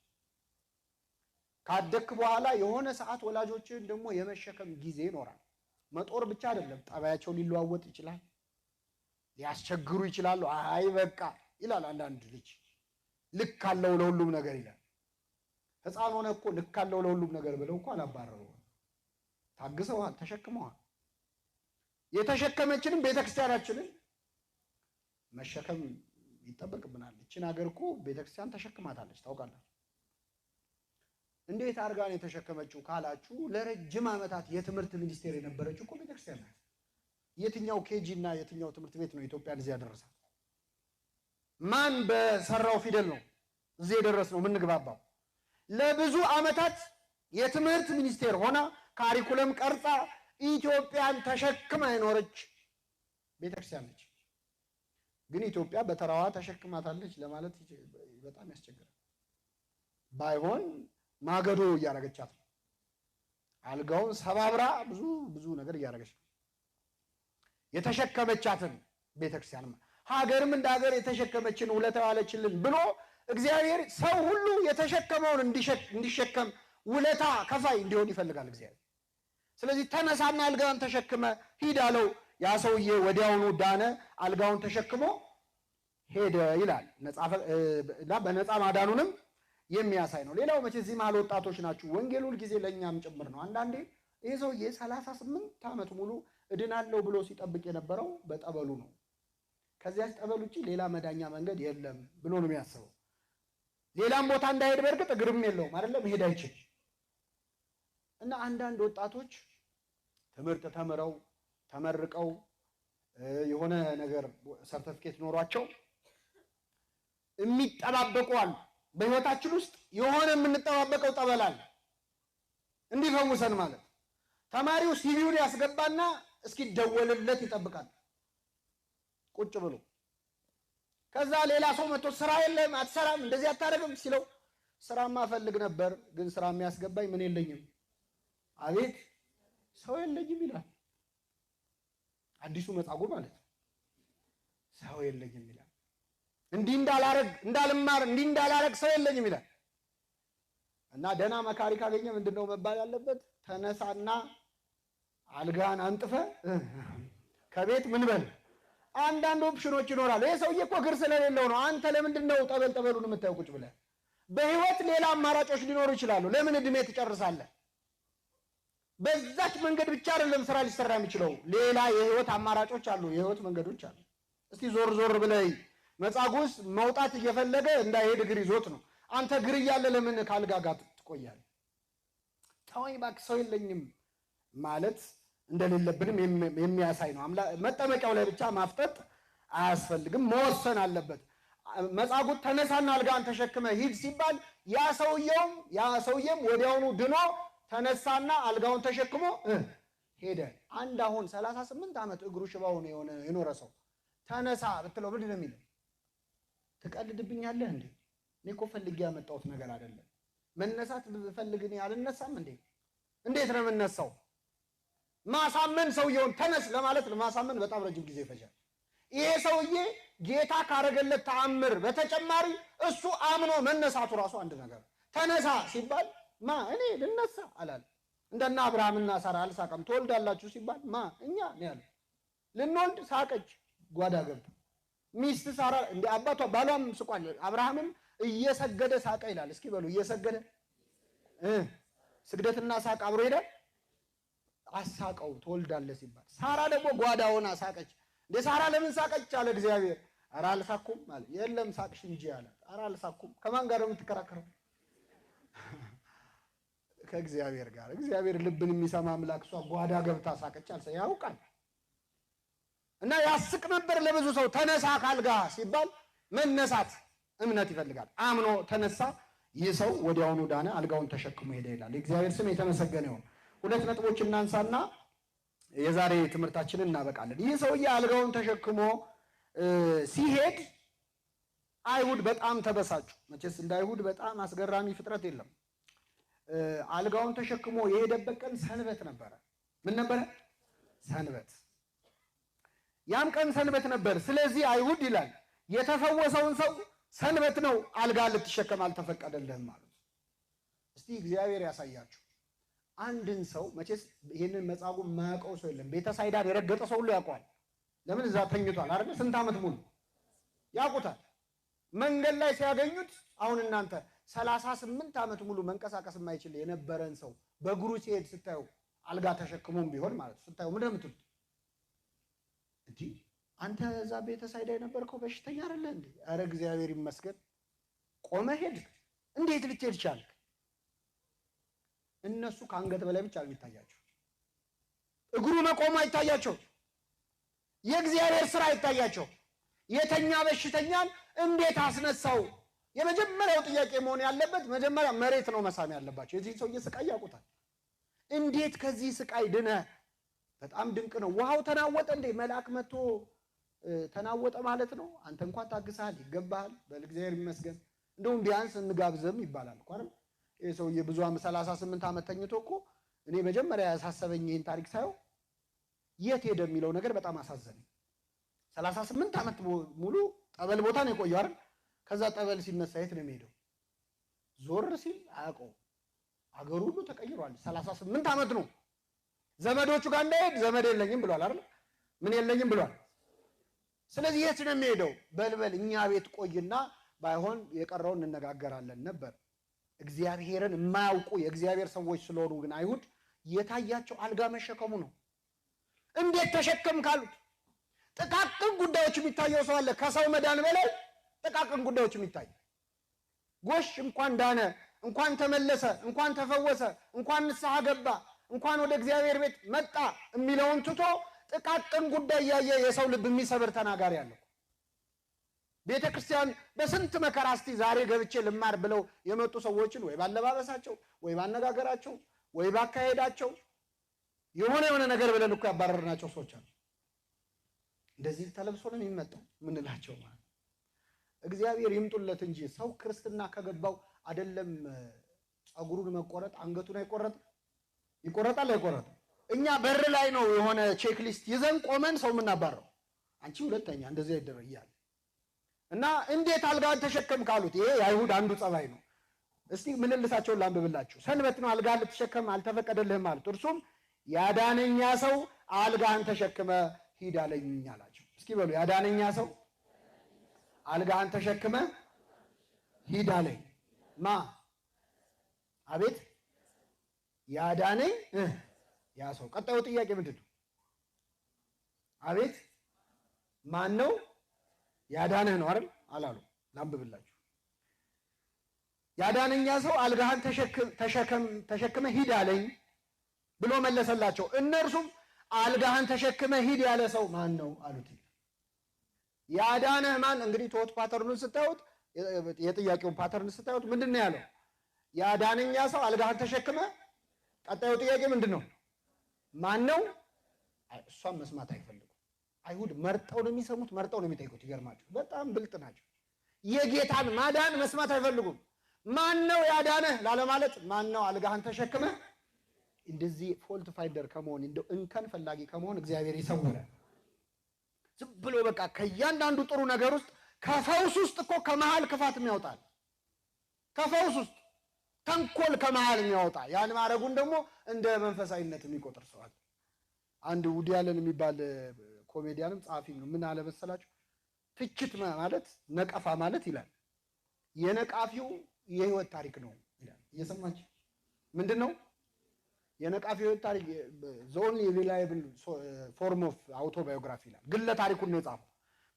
ካደግክ በኋላ የሆነ ሰዓት ወላጆችን ደግሞ የመሸከም ጊዜ ይኖራል። መጦር ብቻ አይደለም፣ ጠባያቸው ሊለዋወጥ ይችላል፣ ሊያስቸግሩ ይችላሉ። አይ በቃ ይላል አንዳንድ ልጅ፣ ልክ አለው ለሁሉም ነገር ይላል። ሕፃን ሆነ እኮ ልክ አለው ለሁሉም ነገር ብለው እኮ አላባረሩም። ታግሰዋል፣ ተሸክመዋል። የተሸከመችንም ቤተክርስቲያናችንን መሸከም ይጠበቅብናል። እችን ሀገር እኮ ቤተክርስቲያን ተሸክማታለች፣ ታውቃላችሁ። እንዴት አድርጋ ነው የተሸከመችው ካላችሁ፣ ለረጅም ዓመታት የትምህርት ሚኒስቴር የነበረችው እኮ ቤተክርስቲያን ናት። የትኛው KG እና የትኛው ትምህርት ቤት ነው ኢትዮጵያን እዚህ ያደረሳት? ማን በሰራው ፊደል ነው እዚህ የደረስነው የምንግባባው? ለብዙ ዓመታት የትምህርት ሚኒስቴር ሆና curriculum ቀርጻ ኢትዮጵያን ተሸክማ የኖረች ቤተክርስቲያን ነች። ግን ኢትዮጵያ በተራዋ ተሸክማታለች ለማለት በጣም ያስቸግራል። ባይሆን ማገዶ እያደረገቻት ነው። አልጋውን ሰባብራ ብዙ ብዙ ነገር እያደረገች ነው። የተሸከመቻትን ቤተክርስቲያን ሀገርም እንደ ሀገር የተሸከመችን ውለታ ዋለችልን ብሎ እግዚአብሔር ሰው ሁሉ የተሸከመውን እንዲሸከም ውለታ ከፋይ እንዲሆን ይፈልጋል እግዚአብሔር። ስለዚህ ተነሳና አልጋውን ተሸክመ ሂድ አለው። ያ ሰውዬ ወዲያውኑ ዳነ፣ አልጋውን ተሸክሞ ሄደ ይላል። በነፃ ማዳኑንም የሚያሳይ ነው። ሌላው መቼ እዚህ መሃል ወጣቶች ናችሁ፣ ወንጌል ሁል ጊዜ ለእኛም ጭምር ነው። አንዳንዴ ይህ ሰውዬ 38 ዓመት ሙሉ እድናለሁ ብሎ ሲጠብቅ የነበረው በጠበሉ ነው። ከዚያች ጠበል ውጭ ሌላ መዳኛ መንገድ የለም ብሎ ነው የሚያስበው። ሌላም ቦታ እንዳይሄድ በእርግጥ እግርም የለውም አይደለም፣ መሄድ አይችል እና አንዳንድ ወጣቶች ትምህርት ተምረው ተመርቀው የሆነ ነገር ሰርተፍኬት ኖሯቸው የሚጠባበቁ አሉ። በህይወታችን ውስጥ የሆነ የምንጠባበቀው ጠበል አለ እንዲፈውሰን ማለት። ተማሪው ሲቪውን ያስገባና እስኪደወልለት ይጠብቃል ቁጭ ብሎ። ከዛ ሌላ ሰው መጥቶ ስራ የለም አትሰራም፣ እንደዚህ አታደርግም ሲለው ስራማ እፈልግ ነበር ግን ስራ የሚያስገባኝ ምን የለኝም። አቤት ሰው የለኝም ይላል። አዲሱ መጻጉዕ ማለት ሰው የለኝም ይላል። እንዲህ እንዳላረግ እንዳልማር እንዲህ እንዳላረግ ሰው የለኝም ይላል። እና ደህና መካሪ ካገኘ ምንድነው መባል ያለበት? ተነሳና አልጋን አንጥፈ ከቤት ምን በል። አንዳንድ ኦፕሽኖች ይኖራሉ። ይሄ ሰውዬ እኮ እግር ስለሌለው ነው። አንተ ለምንድን ነው ጠበል ጠበሉን የምታየው ቁጭ ብለህ? በህይወት ሌላ አማራጮች ሊኖሩ ይችላሉ። ለምን እድሜ ትጨርሳለህ? በዛች መንገድ ብቻ አይደለም ስራ ሊሰራ የሚችለው። ሌላ የህይወት አማራጮች አሉ፣ የህይወት መንገዶች አሉ። እስቲ ዞር ዞር ብለህ መጻጉዕስ መውጣት እየፈለገ እንዳይሄድ እግር ይዞት ነው። አንተ እግር እያለ ለምን ካልጋ ጋር ትቆያለህ? ተወኝ እባክህ ሰው የለኝም ማለት እንደሌለብንም የሚያሳይ ነው። መጠመቂያው ላይ ብቻ ማፍጠጥ አያስፈልግም፣ መወሰን አለበት። መጻጉዕ ተነሳና አልጋን ተሸክመ ሂድ ሲባል ያ ሰውዬም ወዲያውኑ ድኖ ተነሳና አልጋውን ተሸክሞ ሄደ። አንድ አሁን 38 ዓመት እግሩ ሽባ ሆኖ የኖረ ሰው ተነሳ ብትለው ምንድን ነው የሚለው? ትቀልድብኛለህ እንዴ? እኔ እኮ ፈልጌ ያመጣሁት ነገር አይደለም። መነሳት ብፈልግ እኔ አልነሳም እንዴ? እንዴት ነው የምነሳው? ማሳመን ሰውየውን ተነስ ለማለት ለማሳመን በጣም ረጅም ጊዜ ይፈጃል። ይሄ ሰውዬ ጌታ ካረገለት ተአምር በተጨማሪ እሱ አምኖ መነሳቱ ራሱ አንድ ነገር። ተነሳ ሲባል ማ እኔ ልነሳ አላለ። እንደና አብርሃምና ሳራ አልሳቀም። ትወልዳላችሁ ሲባል ማ እኛ ነው ያለው። ልንወልድ ሳቀች፣ ጓዳ ገብታ። ሚስት ሳራ እንደ አባቷ ባሏም ስቋል። አብርሃምም እየሰገደ ሳቀ ይላል። እስኪ በሉ እየሰገደ ስግደትና ሳቅ አብሮ ሄዳል። አሳቀው ትወልዳለህ ሲባል። ሳራ ደግሞ ጓዳ ሆና ሳቀች። እንደ ሳራ ለምን ሳቀች አለ እግዚአብሔር። ኧረ አልሳኩም አለ። የለም ሳቅሽ እንጂ አለ። ኧረ አልሳኩም። ከማን ጋር ነው የምትከራከረው? ከእግዚአብሔር ጋር። እግዚአብሔር ልብን የሚሰማ አምላክ። እሷ ጓዳ ገብታ ሳቀች አልሰ ያውቃል። እና ያስቅ ነበር ለብዙ ሰው። ተነሳ ካልጋ ሲባል መነሳት እምነት ይፈልጋል። አምኖ ተነሳ። ይህ ሰው ወዲያውኑ ዳነ፣ አልጋውን ተሸክሞ ሄደ ይላል። የእግዚአብሔር ስም የተመሰገነ ይሁን። ሁለት ነጥቦች እናንሳና የዛሬ ትምህርታችንን እናበቃለን። ይህ ሰውዬ አልጋውን ተሸክሞ ሲሄድ አይሁድ በጣም ተበሳጩ። መቼስ እንደ አይሁድ በጣም አስገራሚ ፍጥረት የለም። አልጋውን ተሸክሞ የሄደበት ቀን ሰንበት ነበረ። ምን ነበረ? ሰንበት። ያም ቀን ሰንበት ነበር። ስለዚህ አይሁድ ይላል የተፈወሰውን ሰው ሰንበት ነው አልጋ ልትሸከም አልተፈቀደልህም አሉት። እስቲ እግዚአብሔር ያሳያችሁ። አንድን ሰው መቼስ ይሄንን መጻጉዕ የማያውቀው ሰው የለም። ቤተሳይዳን የረገጠ ሰው ሁሉ ያውቀዋል። ለምን እዛ ተኝቷል አይደል? ስንት ዓመት ሙሉ ያውቁታል። መንገድ ላይ ሲያገኙት አሁን እናንተ 38 ዓመት ሙሉ መንቀሳቀስ የማይችል የነበረን ሰው በእግሩ ሲሄድ ስታዩ አልጋ ተሸክሞም ቢሆን ማለት ስታዩ ምንድን ነው የምትሉት? እንዴ አንተ እዛ ቤተሳይዳ የነበርከው በሽተኛ አይደለ እንዴ? ኧረ እግዚአብሔር ይመስገን ቆመ ሄድክ። እንዴት ልትሄድ ቻልክ? እነሱ ከአንገት በላይ ብቻ ነው የሚታያቸው። እግሩ መቆሙ አይታያቸው። የእግዚአብሔር ስራ አይታያቸው። የተኛ በሽተኛን እንዴት አስነሳው? የመጀመሪያው ጥያቄ መሆን ያለበት መጀመሪያ መሬት ነው መሳም ያለባቸው። የዚህ ሰውዬ ስቃይ ያውቁታል። እንዴት ከዚህ ስቃይ ድነ? በጣም ድንቅ ነው። ውሃው ተናወጠ እንዴ? መልአክ መጥቶ ተናወጠ ማለት ነው። አንተ እንኳን ታግሰሃል፣ ይገባሃል። በል እግዚአብሔር ይመስገን። እንደውም ቢያንስ እንጋብዘም ይባላል እኮ አይደል? ይሄ ሰውዬ ብዙ 38 ዓመት ተኝቶ እኮ እኔ መጀመሪያ ያሳሰበኝ ይሄን ታሪክ ሳየው የት ሄደ የሚለው ነገር በጣም አሳዘነኝ። 38 ዓመት ሙሉ ጠበል ቦታ ነው የቆየው አይደል? ከዛ ጠበል ሲነሳ የት ነው የሚሄደው? ዞር ሲል አያውቀውም። አገሩ ሁሉ ተቀይሯል። 38 ዓመት ነው። ዘመዶቹ ጋር እንዳይሄድ ዘመድ የለኝም ብሏል አይደል? ምን የለኝም ብሏል። ስለዚህ የት ነው የሚሄደው? በልበል እኛ ቤት ቆይና ባይሆን የቀረውን እንነጋገራለን ነበር። እግዚአብሔርን የማያውቁ የእግዚአብሔር ሰዎች ስለሆኑ ግን አይሁድ የታያቸው አልጋ መሸከሙ ነው። እንዴት ተሸከም ካሉት ጥቃቅን ጉዳዮች የሚታየው ሰው አለ። ከሰው መዳን በላይ ጥቃቅን ጉዳዮች የሚታይ ጎሽ እንኳን ዳነ፣ እንኳን ተመለሰ፣ እንኳን ተፈወሰ፣ እንኳን ንስሐ ገባ፣ እንኳን ወደ እግዚአብሔር ቤት መጣ የሚለውን ትቶ ጥቃቅን ጉዳይ ያየ የሰው ልብ የሚሰብር ተናጋሪ አለ። ቤተክርስቲያን በስንት መከራ እስቲ ዛሬ ገብቼ ልማር ብለው የመጡ ሰዎችን ወይ ባለባበሳቸው ወይ ባነጋገራቸው ወይ ባካሄዳቸው የሆነ የሆነ ነገር ብለን እኮ ያባረርናቸው ሰዎች አሉ። እንደዚህ ተለብሶ ነው የሚመጣው ምንላቸው ማለት እግዚአብሔር ይምጡለት እንጂ ሰው ክርስትና ከገባው አይደለም ጸጉሩን መቆረጥ አንገቱን አይቆረጥም። ይቆረጣል አይቆረጥም? እኛ በር ላይ ነው የሆነ checklist ይዘን ቆመን ሰው የምናባረው። አንቺ ሁለተኛ እንደዚህ አይደረግ እያለ እና እንዴት አልጋህን ተሸከምክ አሉት። ይሄ የአይሁድ አንዱ ጸባይ ነው። እስቲ ምልልሳቸውን ላንብብላችሁ። ሰንበት ነው፣ አልጋህን ልትሸከም አልተፈቀደልህም አሉት። እርሱም ያዳነኛ ሰው አልጋህን ተሸክመ ሂድ አለኝ አላቸው። እስኪ በሉ ያዳነኛ ሰው አልጋህን ተሸክመ ሂድ አለኝ። ማ አቤት ያዳነኝ ያ ሰው። ቀጣዩ ጥያቄ ምንድን ነው? አቤት ማን ነው ያዳነህ ነው አይደል? አላሉ። ላንብብላችሁ። ያዳነኛ ሰው አልጋህን ተሸክመ ሂድ አለኝ ብሎ መለሰላቸው። እነርሱም አልጋህን ተሸክመ ሂድ ያለ ሰው ማን ነው አሉት። ያዳነህ ማን? እንግዲህ thought pattern ኡን ስታዩት፣ የጥያቄውን pattern ስታዩት ምንድን ነው ያለው? ያዳነኛ ሰው አልጋህን ተሸክመ። ቀጣዩ ጥያቄ ምንድን ነው? ማን ነው? እሷን መስማት አይፈልጉም። አይሁድ መርጠው ነው የሚሰሙት፣ መርጠው ነው የሚጠይቁት። ይገርማችሁ፣ በጣም ብልጥ ናቸው። የጌታን ማዳን መስማት አይፈልጉም። ማን ነው ያዳነህ ላለማለት ማን ነው አልጋህን ተሸክመ። እንደዚህ fault finder ከመሆን፣ እንደው እንከን ፈላጊ ከመሆን እግዚአብሔር ይሰውረን። ዝም ብሎ በቃ ከእያንዳንዱ ጥሩ ነገር ውስጥ፣ ከፈውስ ውስጥ እኮ ከመሃል ክፋት የሚያወጣል፣ ከፈውስ ውስጥ ተንኮል ከመሃል የሚያወጣ፣ ያን ማድረጉን ደግሞ እንደ መንፈሳዊነት የሚቆጥር ሰው አለ። አንድ ውዲ አለን የሚባል ኮሜዲያንም ጸሐፊም ነው። ምን አለ መሰላችሁ? ትችት ማለት፣ ነቀፋ ማለት ይላል፣ የነቃፊው የህይወት ታሪክ ነው ይላል። እየሰማችሁ? ምንድን ነው የነቃፊው የህይወት ታሪክ? The only reliable form of autobiography ይላል። ግለ ታሪኩን ነው የጻፈው።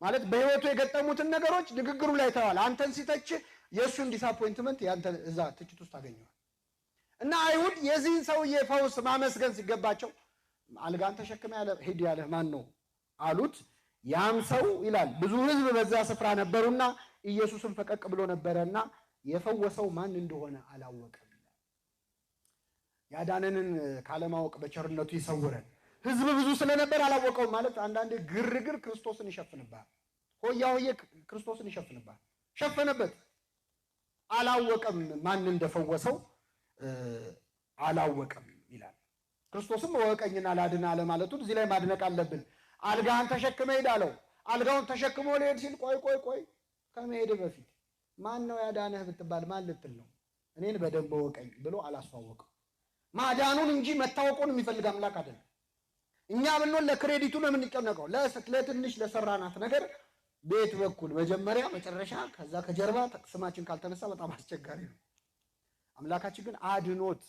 ማለት በህይወቱ የገጠሙትን ነገሮች ንግግሩ ላይ ተዋል። አንተን ሲተች የእሱን disappointment ያንተ እዛ ትችት ውስጥ ታገኘዋል። እና አይሁድ የዚህን ሰውዬ ፈውስ ማመስገን ሲገባቸው አልጋን ተሸክመ ያለ ሂድ ያለህ ማን ነው አሉት። ያም ሰው ይላል ብዙ ሕዝብ በዛ ስፍራ ነበሩና ኢየሱስም ፈቀቅ ብሎ ነበረና የፈወሰው ማን እንደሆነ አላወቀም። ያዳነንን ካለማወቅ በቸርነቱ ይሰውረን። ሕዝብ ብዙ ስለነበር አላወቀውም ማለት አንዳንዴ ግርግር ክርስቶስን ይሸፍንብሃል። ሆያ ሆዬ ክርስቶስን ይሸፍንብሃል። ሸፈነበት። አላወቀም፣ ማን እንደፈወሰው አላወቀም ይላል። ክርስቶስም እወቀኝና ላድን አለ ማለቱን እዚህ ላይ ማድነቅ አለብን። አልጋህን ተሸክመ ሂድ አለው። አልጋውን ተሸክሞ ሊሄድ ሲል ቆይ ቆይ ቆይ፣ ከመሄድ በፊት ማን ነው ያዳነህ ብትባል ማን ልትል ነው? እኔን በደንብ እወቀኝ ብሎ አላስተዋወቀው። ማዳኑን እንጂ መታወቁን የሚፈልግ አምላክ አይደለም። እኛ ብንሆን ለ credit ኡ ነው የምንጨነቀው። ለትንሽ ለሰራናት ነገር ቤት በኩል መጀመሪያ፣ መጨረሻ፣ ከዛ ከጀርባ ስማችን ካልተነሳ በጣም አስቸጋሪ ነው። አምላካችን ግን አድኖት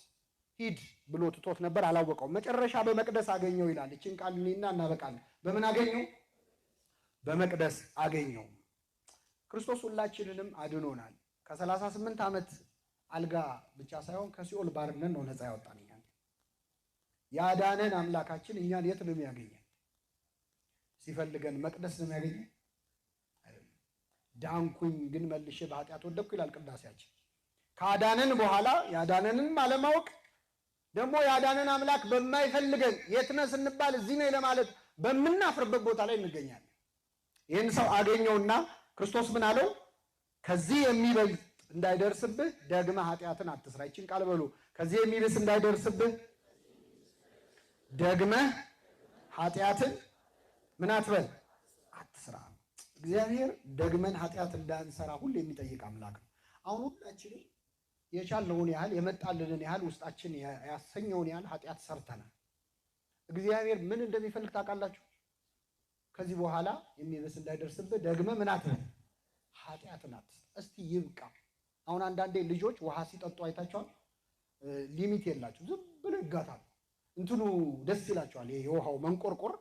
ሂድ ብሎ ትቶት ነበር፣ አላወቀውም። መጨረሻ በመቅደስ አገኘው ይላል። ይችን ቃል እኔና እናበቃለን። በምን አገኘው? በመቅደስ አገኘው። ክርስቶስ ሁላችንንም አድኖናል። ከ38 ዓመት አልጋ ብቻ ሳይሆን ከሲኦል ባርነት ነው ነፃ ያወጣን። እኛን ያዳነን አምላካችን እኛን የት ነው የሚያገኘን? ሲፈልገን መቅደስ ነው የሚያገኘን? ዳንኩኝ ግን መልሼ በኃጢአት ወደቅኩ ይላል ቅዳሴያችን። ካዳነን በኋላ ያዳነንን አለማወቅ፣ ደግሞ ያዳነን አምላክ በማይፈልገን፣ የት ነህ ስንባል እዚህ ነኝ ለማለት በምናፍርበት ቦታ ላይ እንገኛለን። ይህን ሰው አገኘውና ክርስቶስ ምን አለው? ከዚህ የሚበልጥ እንዳይደርስብህ ደግመህ ኃጢአትን አትስራ። ይችን ቃል በሉ። ከዚህ የሚብስ እንዳይደርስብህ ደግመህ ኃጢአትን ምን አትበል? አትስራ። እግዚአብሔር ደግመን ኃጢአት እንዳንሰራ ሁሉ የሚጠይቅ አምላክ ነው። አሁን ሁላችንም የቻልነውን ያህል፣ የመጣልንን ያህል፣ ውስጣችን ያሰኘውን ያህል ኃጢአት ሰርተናል። እግዚአብሔር ምን እንደሚፈልግ ታውቃላችሁ? ከዚህ በኋላ የሚብስ እንዳይደርስብህ ደግመህ ምን አትበል? ኃጢአትን አትስራ። እስቲ ይብቃ። አሁን አንዳንዴ ልጆች ውሃ ሲጠጡ አይታቸዋል። Limit የላቸው፣ ዝም ብለው ይጋታሉ። እንትኑ ደስ ይላቸዋል። ይሄ የውሃው መንቆርቆር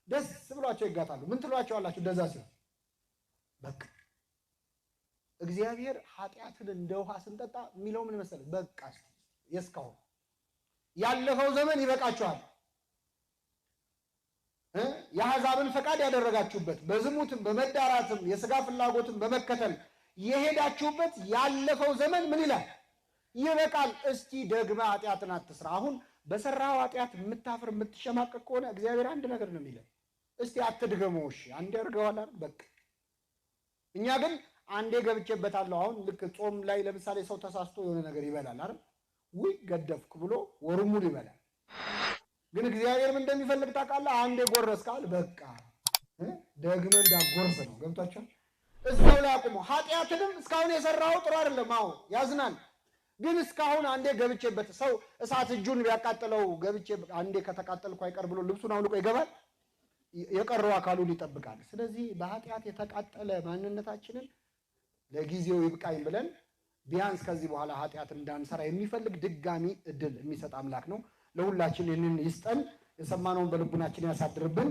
ደስ ብሏቸው ይጋታሉ። ምን ትሏቸዋላችሁ እንደዛ ሲሆን? በቃ። እግዚአብሔር ኃጢአትን እንደ ውሃ ስንጠጣ የሚለው ምን መሰለህ? በቃ እስቲ የእስካሁን ያለፈው ዘመን ይበቃችኋል። የአሕዛብን ፈቃድ ያደረጋችሁበት፣ በዝሙትም በመዳራትም የስጋ ፍላጎትን በመከተል የሄዳችሁበት ያለፈው ዘመን ምን ይላል? ይበቃል። እስቲ ደግመህ ኃጢአትን አትስራ። አሁን በሰራኸው ኃጢአት የምታፍር፣ የምትሸማቀቅ ከሆነ እግዚአብሔር አንድ ነገር ነው የሚለው፣ እስቲ አትድገመው። እሺ አንዴ አድርገዋል አይደል? በቃ። እኛ ግን አንዴ ገብቼበታለሁ። አሁን ልክ ጾም ላይ ለምሳሌ ሰው ተሳስቶ የሆነ ነገር ይበላል አይደል? ውይ ገደፍኩ ብሎ ወሩን ሙሉ ይበላል። ግን እግዚአብሔር ምን እንደሚፈልግ ታውቃለህ? አንዴ ጎረስካል፣ በቃ ደግመህ እንዳጎርስ ነው። ገብቷችኋል? እዛው ላይ አቁሞ ኃጢአትንም እስካሁን የሰራው ጥሩ አይደለም። አዎ ያዝናል። ግን እስካሁን አንዴ ገብቼበት፣ ሰው እሳት እጁን ቢያቃጥለው ገብቼ አንዴ ከተቃጠልኩ አይቀር ብሎ ልብሱን አውልቆ ይገባል። የቀረው አካሉን ይጠብቃል። ስለዚህ በኃጢአት የተቃጠለ ማንነታችንን ለጊዜው ይብቃኝ ብለን ቢያንስ ከዚህ በኋላ ኃጢአት እንዳንሰራ የሚፈልግ፣ ድጋሚ እድል የሚሰጥ አምላክ ነው። ለሁላችን ይህንን ይስጠን። የሰማነውን በልቡናችን ያሳድርብን።